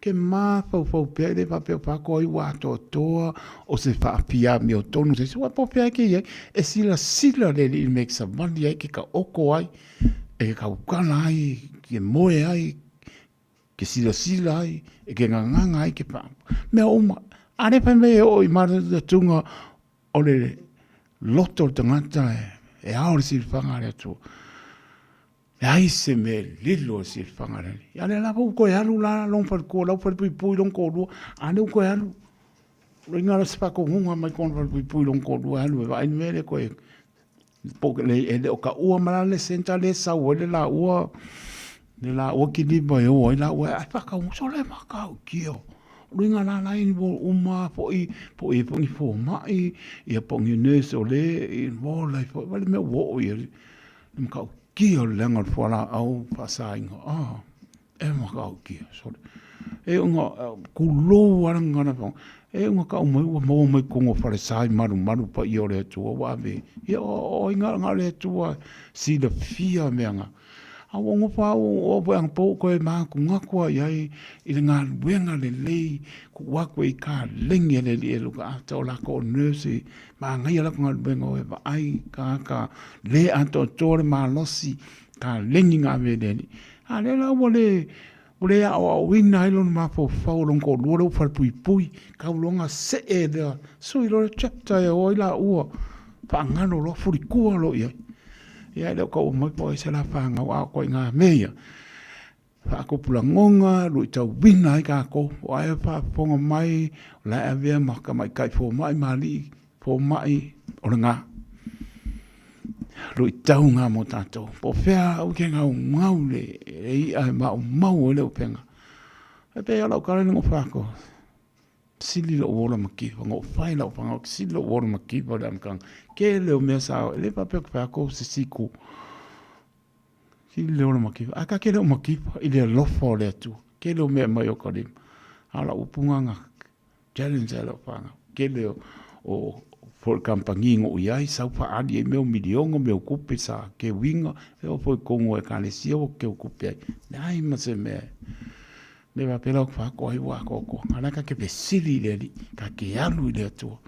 Ke mafaufau pea i le faapea o faatoa ai ua atoatoa o se faafiamiotonu se isi, ua po pea ke i ai, e silasila le alii i le mea e savali ai, ke taoto ai, e ke tautala ai, ke moe ai, ke silasila ai, e ke gagaga ai, ke paa, mea uma. A le fai mai e oo i matatunga o le loto o le tagata e ao le silafaga a le Atua. Leai se mea e lilo e silafaga a le Alii. A lea lava ua toe alu la lona faletua, lau falepuipui lona toalua, a lea ua toe alu. Loiga la se faatonuga mai kona falepuipui lona toalua e alu e vaai le mea lea toe po o le e le o taua ma la le centre lea e sau ai le laua le laua kiliva e o ai laua ae faatau sole matautia. O luiga la la e uma foi po o i ai foi ni fomai ia po o ni nurse o lea e involve ai foi. Vaai le mea ua oo i ai le matautia o le leaga o le fualaau faasaina. E matautia sole. E ona tulou lava le gagana faga, e ona tau mai ua maua mai totonu o falesa i malumalu paia o le Atua ua ave, ia o ai na o le Atua silafia mea na. A ua nofo lava au foi anapo ua toe manatunatu lava i ai i le galuega lelei tuu atu i kaleni a le Alii e look after o latou o nurse, manaia latou galuega o e vaai i tagata le atoatoa le malosi, kaleni na ave e le Alii. A lea la ua le ua le aoaoina ai lona mafaufau o lona toalua lea ua falepuipui, tau loa ona see lea, sui loa le chapter e o ai laua, faagalo loa, fulitua loa i ai. Ia e le o tau mai po o ai se la fanau, a o ituaiga mea ia, faatupu lagona, luitauina ai tatou. O ai e faafofoga mai, o la e avea ma tamaitai fomai ma alii fomai, o lena. Luitau na mo tatou. Po o fea au ke gaugau le i'a e maumau ai le upega. E pei o lau tala lea na ou fai atu, sili lou ola makifa, na ou fai lau fagau, sili lou ola makifa i le amataga. Tele o mea sa, e le faapea ou te fai atu o se siku, sili le ola makifa. Ae ta te le o makifa i le alofa o le Atua. Tele o mea e aumai o ka lima. A o lau upu na, challenge ai lau fanau. Tele o foi kamupani na ou i ai, sau faaali ai mea o miliona, mea o tupe sa keuina, e oo foi i totonu o ekalesia ua keu tupe ai. Leai ma se mea. Le faapea la ou te fai atu ai ua atoatoa. A o la e ta te fesili i le Alii, ta te alu i le Atua.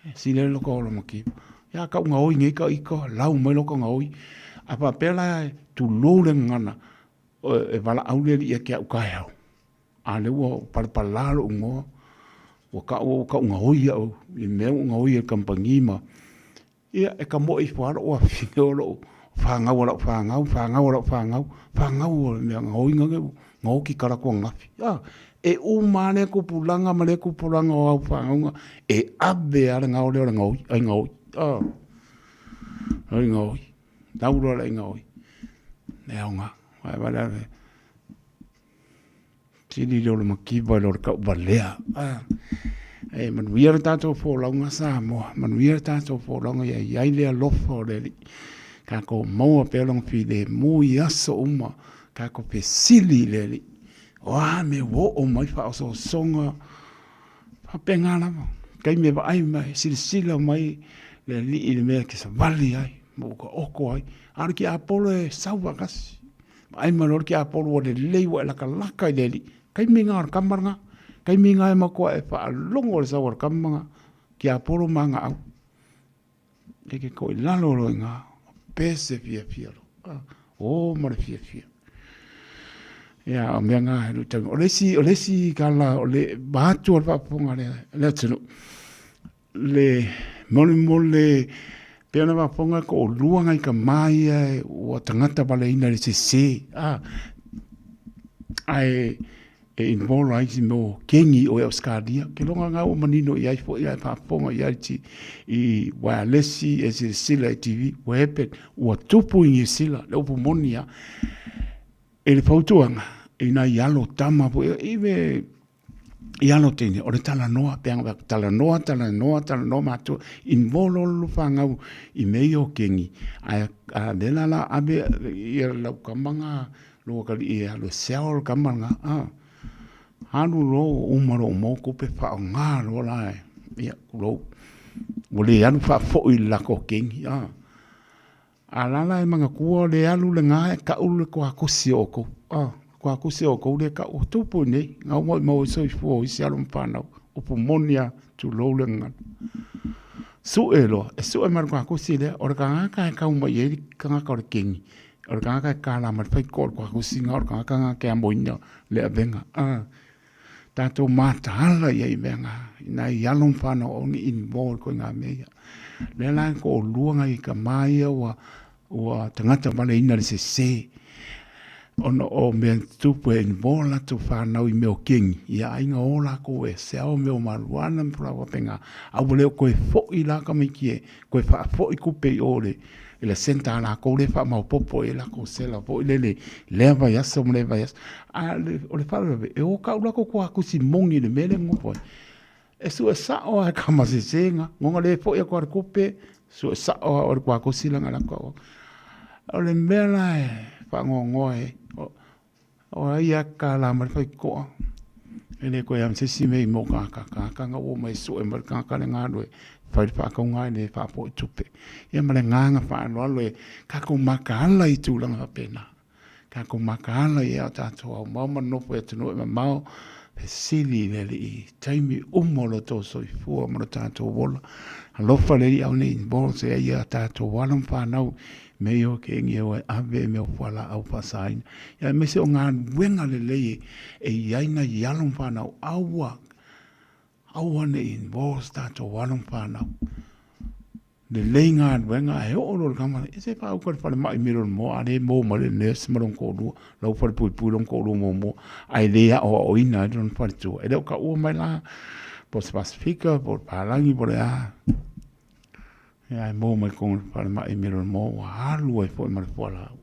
E sili ai lota ola makipa. Ia kau gaoi nei ka ika, lau mai lota gaoi. A faapea la tulou le gagana, e valaau le Alii ia te au taeao. A lea ua palapala lou igoa, ua taua ua tau gaoi au i mea ua gaoi e le kamupani ma, ia e tamoe ifo lava lou afafine o lou fanau a lau fanau, fanau a lau fanau, fanau a le mea gaoiga lea ua gaoti talaatu ananafi. A, e uma lava lea tupulaga ma lea tupulaga o au fanauga e ave lava le gao lea o le gaoi, ai gaoi, a, ai gaoi, lau loa le ai gaoi, e aoga. Ae vaai la, Sili lea o le mativa i lo le tauvalea. E manuia le tatou folauga Samoa, manuia le tatou folauga ia i ai le alofa o le Alii. Tatou maua pea lona filemu i aso uma, tatou fesili i le Alii. O a mea ua oo mai faaosoosoga, faapena lava. Taimi e vaai mai, silasila mai le Alii i le mea e te savali ai, ma ua taoto ai. A o le tiapolo e sau faatasi. Vaai mai loa le tiapolo ua lelei ua e latalata i le Alii. Taimi lena o le tama lena. Taimi lena e matua e faalogo i le sau a le tama lena, tiapolo ma ana au. E te toilalo loa i ina, pese fiafia loa. O ma le fiafia. Ia, o mea na e luitau. O le isi, o le isi tala, o le vaeatu o le faafofoga a le atunuu, le molemole pei ona faafofoga e toalua nai tama ia ua tagata valeina i le sese a ae e involve ai isi mea o kengi o Ausetalia. Ou te iloa na ua manino i ai foi ae faafofoga i ai i uaealesi e silasila i TV what happened ua tupu i Niu Sila le upu moni lava. I le fautuaga i nai alo tama foi even i alo teine, o le talanoa, pe ana talanoa, talanoa, talanoa matua, involve loa le fanau i mea ia o kengi, ae a lea la la ave ia lau tama na, lou atalii e alu e sell le tama lena, a, alu loa ua uma loa ua maua tupe faaaoga loa la e, ia, tulou, ua le alu faafoi i le latou kengi, a. A la la e manatua le alu lena e tau le toatosi o outou. Kuakusi o kou le ka o tupu nei, ngau mau mau soifua o isi alo ma whanau, upu moni a tulou le ngana. Suʻe loa, e suʻe mai le kuakusi lea, o le kagaka e kau mai ai le kagaka o le kengi, o le kagaka e kālā mai le faikoa o le kuakusi nga o le kagaka nga ke amoina le avega. Ah, tātou mataala ia i mea ngā, ina i alo ma whanau au ni involved koe ngā mea ia. Lea la ko o lua ngai ka mā ia ua, ua tagata valeina le sesē ona o mea tupu e involve latou fanau i mea o kengi ia aiga o lakou e seao mea o marijuana ma tulaga faapena a ua le o toe fo'i la tamaiti e toe faafo'i tupe i o i le centre a latou lea e faamaopopo ai latou sela foi lele lea vaiaso ma lea vaiaso a o le faalavelave e o tau latou tusi moni i le mea lea e nonofo ai E sue sa'o a e ka masesega, goga le fo'i atu a le tupe, sue sa'o a o le kuakosi laga lako au. O le mea la e faagoagoa e, o ai a kālā mai le faitotoa, e le toe ana se isi mea i mo kākā, kākā nga ua mai sue mai le kākā le galue, fai le faatauga ai le faafo'i tupe. Ia ma le agaga faaaloalo e kākou makaala i tulaga faapena. Tatou mataala i a tatou aumao ma nofo i atunuu e mamao, fesili i le Alii i taimi uma o lo outou soifua ma lo tatou ola. Alofa le Alii aone involve ai ia tatou alo ma fanau mea ia o ke egi e oe ave e mea o fualaau faasaina. Ia aemaise o galuega lelei e i ai nai alo ma fanau aua aua ne i involve tatou alo ma fanau. Lelei galuega ae oo loa i le tama e se faauka i le falemai i Middlemore a lea e mo mai le nurse ma lona toalua lau falepuipui lona toalua muamua ae le aoaoina ai lona faletua. E le o taua mai la po o se Pasefika po o le palagi po o le a ae mo mai totonu o le falemai i Middlemore ua alu ai foi ma le fualaau.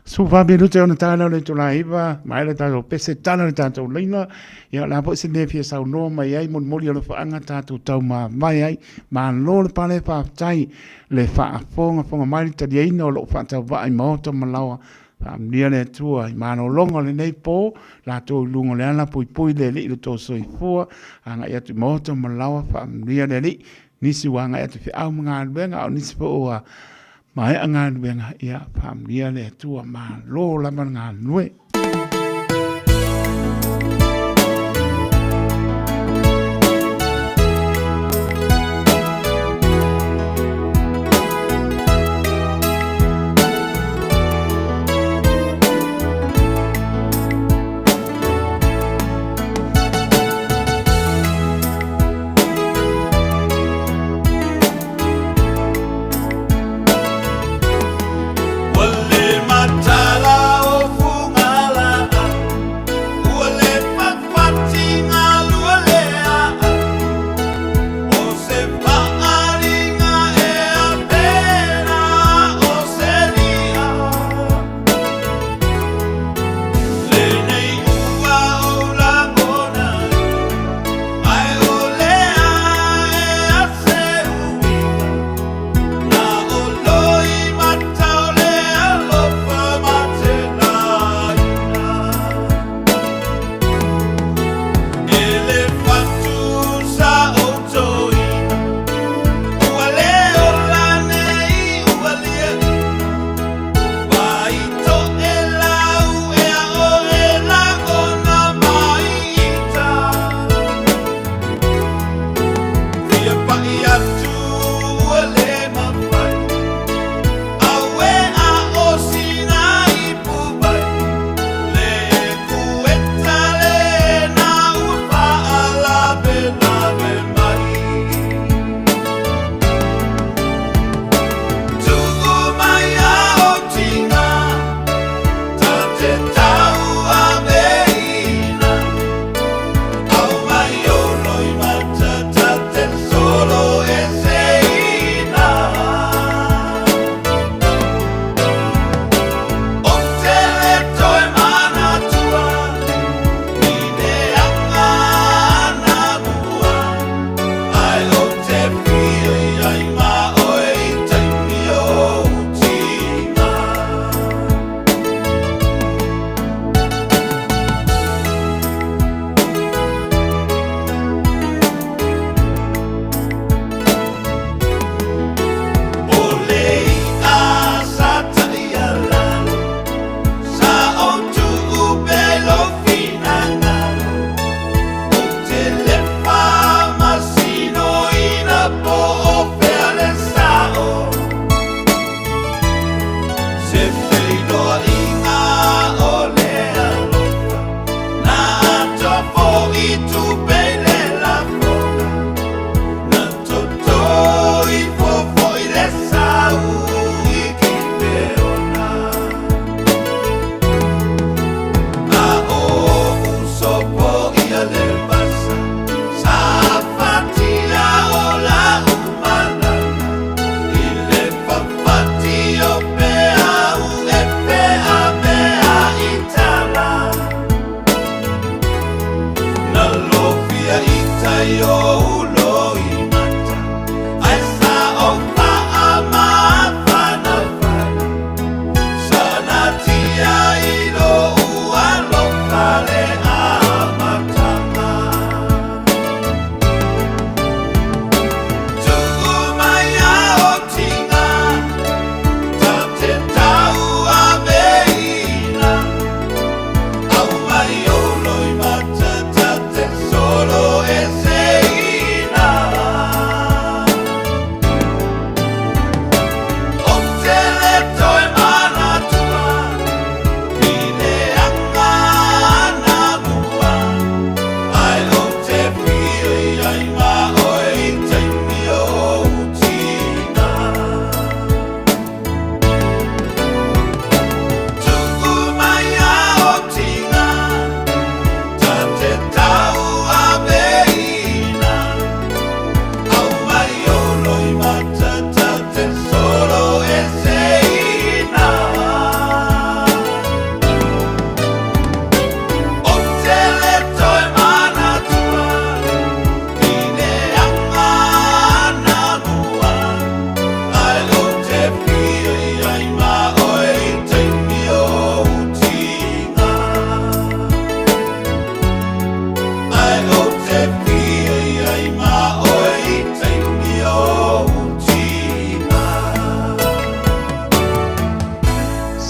14 minute ona tala o le itula 9, maea le tatou pese, tala le tatou laina. Ia, o le a foi se mea e fia saunoa mai ai, molimoli alofaaga tatou taumavae ai. Malo le pale, faafetai le faafogafoga mai, le taliaina o lou faatauvaa i maota ma laoa. Faamanuia le Atua i malologa o lenei po, latou i luga o le ala, puipui le Alii i lo outou soifua, agai atu i maota ma laoa, faamanuia le Alii. Nisi ua agai atu i feau ma galuega, a o nisi foi ua Maea galuega, ia faamanuia le Atua, malo lava le galulue.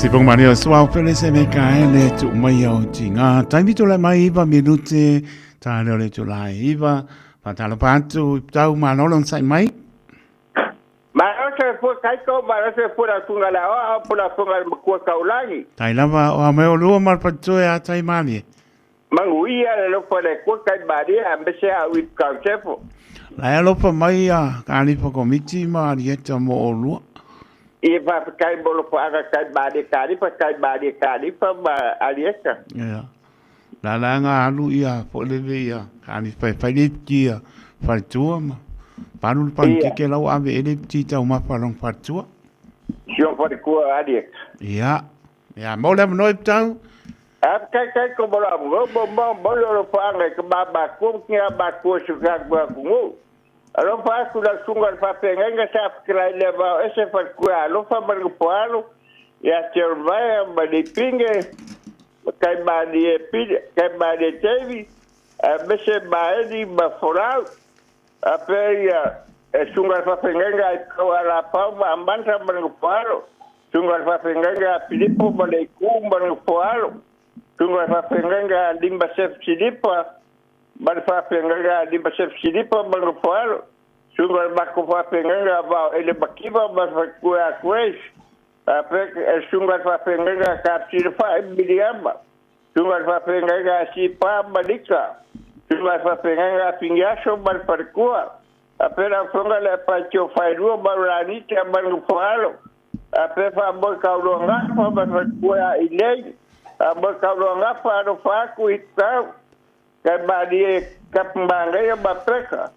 Sipong mani o suau pele se me ka ele tu mai au ti ngā taimi tō le mai iwa minute tā leo le tū lai iwa whātalo pātu i tau mālolo sai mai. Malo se fua kaiko, malo se fua la tunga la oa, o la tunga la makua kaulangi. Tai lava o a meo lua mar patoe a tai mani. Mangu ia le lofa le kua kai maria, a mese a ui kau tefo. La e alofa mai a Kalifa Komiti ma Arieta mo o lua. I whawhikai mo lofa anga kai maria Kalifa, kai maria Kalifa ma Arieta. Ia. La la nga alu ia po lele ia Kalifa e whai le pti ia wharitua ma. Palu le pankeke lau ave ele pti tau mapa long wharitua. Sio wharikua Arieta. Ia. Ia, mo le manoi ptau. A kai kai ko mo la mo mo mo mo lo fa anga ka ba ba ku ki a ba ku su ka ku ku ngu. Alo fa ku la sunga fa pe nga sa kra le ba ese fa ku alo fa ba ku alo ya te vai ba de pinge kai ba de pi kai ba de tevi a bese ba di ba foral a pe ya sunga fa pe nga ko ala pa ba ambanta ba ku alo sunga fa pe nga Filipo ba de ku ba ku alo sunga fa pe nga limba sef Filipo ba fa pe nga limba sef Filipo ba ku alo sunga ba ku fa pe nga ba ele bakiba ba fa ku a kwes a pe sunga fa pe nga ka fa biliamba sunga fa pe nga si pa balika sunga fa pe nga pingaso ba parkua a pe la funga le pa cho fa ru ba rani te ba ku alo a pe fa bo ka ro nga fa ba fa ku a ilei a bo ka ro nga fa ro fa ku i ka ka ba di ka mbanga ya ba preka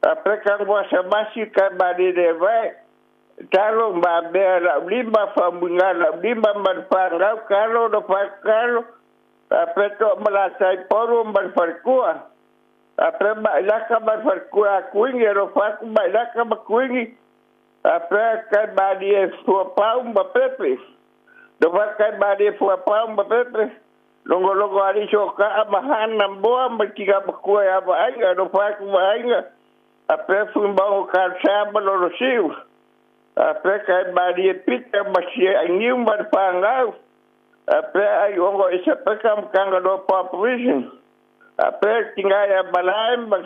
a preka ngwa sa basi ka ba di de vai talo ba be la limba fa munga la limba ma fa nga kalo do fa kalo a pe to ma sai poru ma fa kua a pe ba la ka ma fa kua kuingi ro fa ku ba la ka ma kuingi a pe ka ba di fua pau ma pepe do fa ka ba di fua pau ma pepe longo longo ari so ka ma hana boa ma ki ka ma kua ya ba ai do fa ku ba ai a pe fu ba o ka sa ba lo siu a pe ka ba di pita ma si ngi ma fa nga a pe ai ongo isa pe ka kanga do pa provision a pe tinga ya balai ma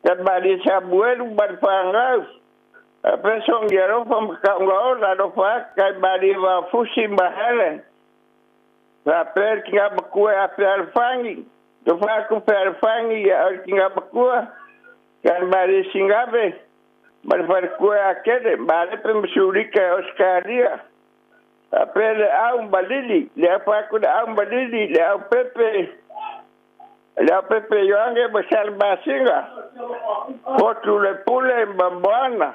ka ba di sa buelu ba fa nga a pe song ya ro fa ka nga la do fa ka ba di va fusi ma helen a pe tinga ma ku a pe alfangi do fa ku pe alfangi ya tinga ma ku ka ba di singabe ma fa ku a kede ba le pe msurika Australia a pe le au balili le fa ku au balili le au pepe le au pepe yoange ba sal basinga fotu le pule mbambana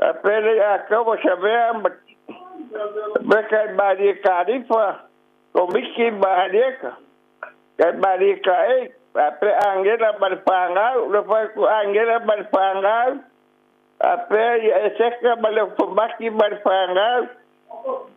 a pe le a ka ba sabea ba ka ba di karifa ko miki ba deka ka ba di ka e a pe angela ba panga le fa ku angela ba panga a pe seka ba le fumaki ba panga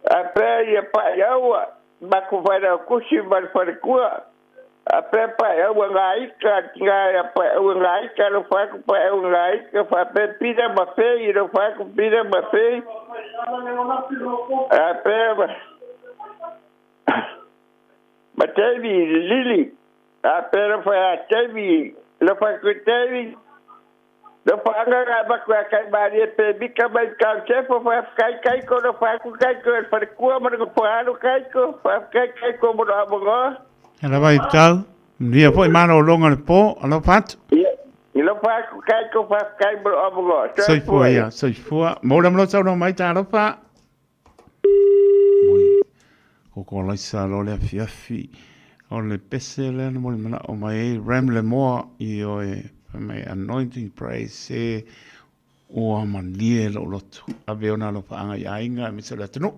a pe ya pa yawa ba ku fa da kushi ba fa ku a pe pa yawa ngai ka nga ya pa yawa ngai ka lo fa ku pa yawa ngai ka fa pe pida ba fe i lo fa ku pida ba fe a pe ba tevi lili a pe lo fa tevi lo fa ku tevi lo fa nga ba ku ka ba ri pe bi ka ba ka che fo fa kai kai ko lo fa ku kai ko fa ku ma ko fa lo kai ko fa kai kai ko mo lo mo go Ala vai tau. Nia foi mana o longa le po, alo pat. I lo fa ku kai ko fa kai mo lo mo go. Soifua ia, soifua. Mo le mlo tau no mai ta alo pa. Moi. Koko laisa lo le afiafi. O le pese le mo le mana o mai ram le moa i o e mai anointing praise se o amalie lo lotu. Ave ona lo paanga i ainga me se le atunu.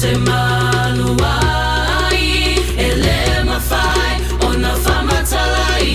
Te malu ai, e le mawhai, o na whamatala.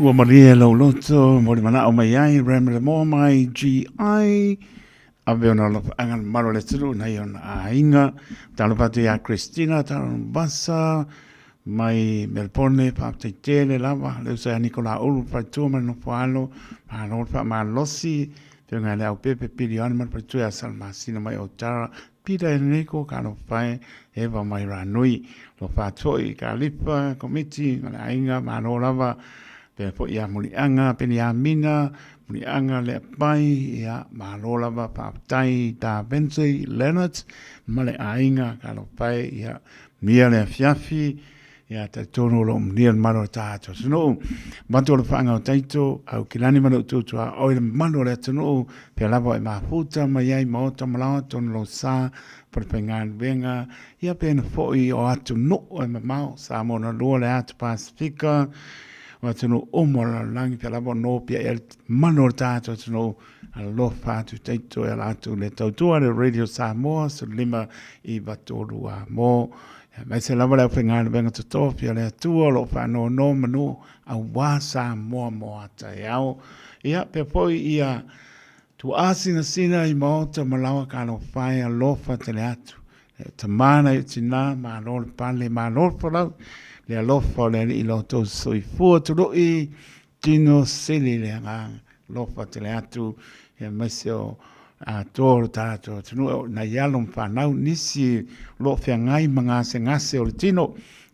Ua malie lou loto mo le manao mai ai Rem le moa mai GI ave ona alofaaga le mamalu o le atunuu nai ona aiga. Talofa atu ia Christina Talonobasa mai Melbourne, faafetai tele lava le uso ia Nicola Ulu faletua ma le nofo alo, malo le faamalosi, afioga ia Leaupepe Pili Ioane ma le faletua ia Salamasina mai Otara, Peter Enrico Kalofae, Eva mai Ranui, Lofa Toi, Kalifa, Komiti ma le aiga, malo lava, pea foi ia Muliaga, Peniamina, Muliaga Leapai, ia, malo lava, faafetai Da Vinci Leonard ma le aiga, Kalofae, ia, mia le afiafi, Ia, talitonu o lo o manuia le mamalu o le tatou atunuu. Avatu o le faaaga o taito, au kilani ma le utuutu a oi le mamalu o le atunuu, pea lava e mafuta mai ai maota ma laoa tonu lou sa, falefaigaluega, ia pena foi o atunuu e mamao, Samoa na lua le atu Pasifika, o atunuu uma o le lalolagi, pea lava o nopia i le mamalu o le tatou atunuu, alofa atu taito e ala atu le tautua le Radio Samoa, 15 9 3 a mo. Aemaise lava le aufaigaluega totofi a le Atua o lo o faanonomanu aua Samoa mo a taeao. Ia, pea foi ia tuaasinasina i maota ma laoa talofa e alofa tele atu. E tama nai o tina, malo le pale, malo le folau, le alofa o le Alii lo outou soifua tului, tino sili le agaga, alofa tele atu, aemaise o atoa o le tatou atunuu, o nai alo ma fanau, nisi o lo o feagai ma gasegase o le tino,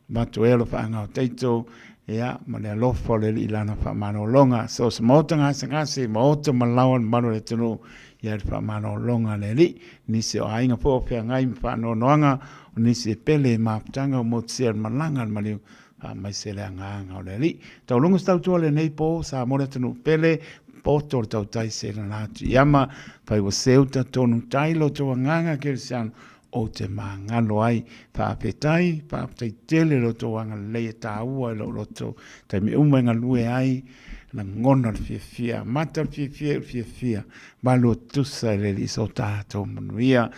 avatu ai alofaaga o taito, ia, ma le alofa o le Alii i lana faamalologa. So o se maota gasegase, maota ma laoa le mamalu o le atunuu, ia le faamalologa a le Alii. Nisi o aiga foi o feagai ma faanoanoaga, o nisi e pele i mafutaga o motusia i le malaga a le maliu, faamaise le agaga o le Alii. Tauluga se tautua lenei po, Samoa le atunuu pele, poto le tautai se lana atu i ama, fai ua seu ta tonu tai lo tou agaga kerisiano, ou te magalo ai. Faafetai, faafetai tele lo tou agalelei e taua i lou loto, taimi uma e galue ai, lagona le fiafia, mata le fiafia, iu le fiafia, malu o tusa i le Alii so tatou manuia.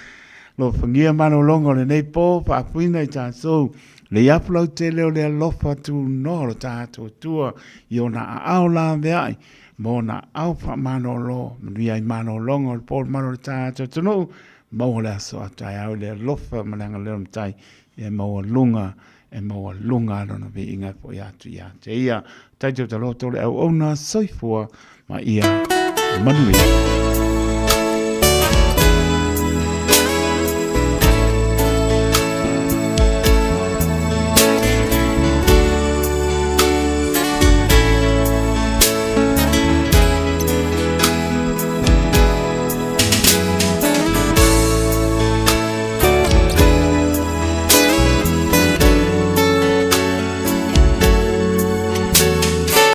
Alofagia malologa o lenei po, faafuina i tatou Le iapu lautele o le alofa tunoa o lo tatou Atua i ona aao laveai ma ona aao faamalolo, manuia ai malologa o le po le malu o le tatou atunuu, maua le aso a taeao i le alofa ma le agalelei o le Matai e maualuga, e maualuga lona viiga e foi atu ia te ia. Taito taloto le auauna, soifua ma ia manuia.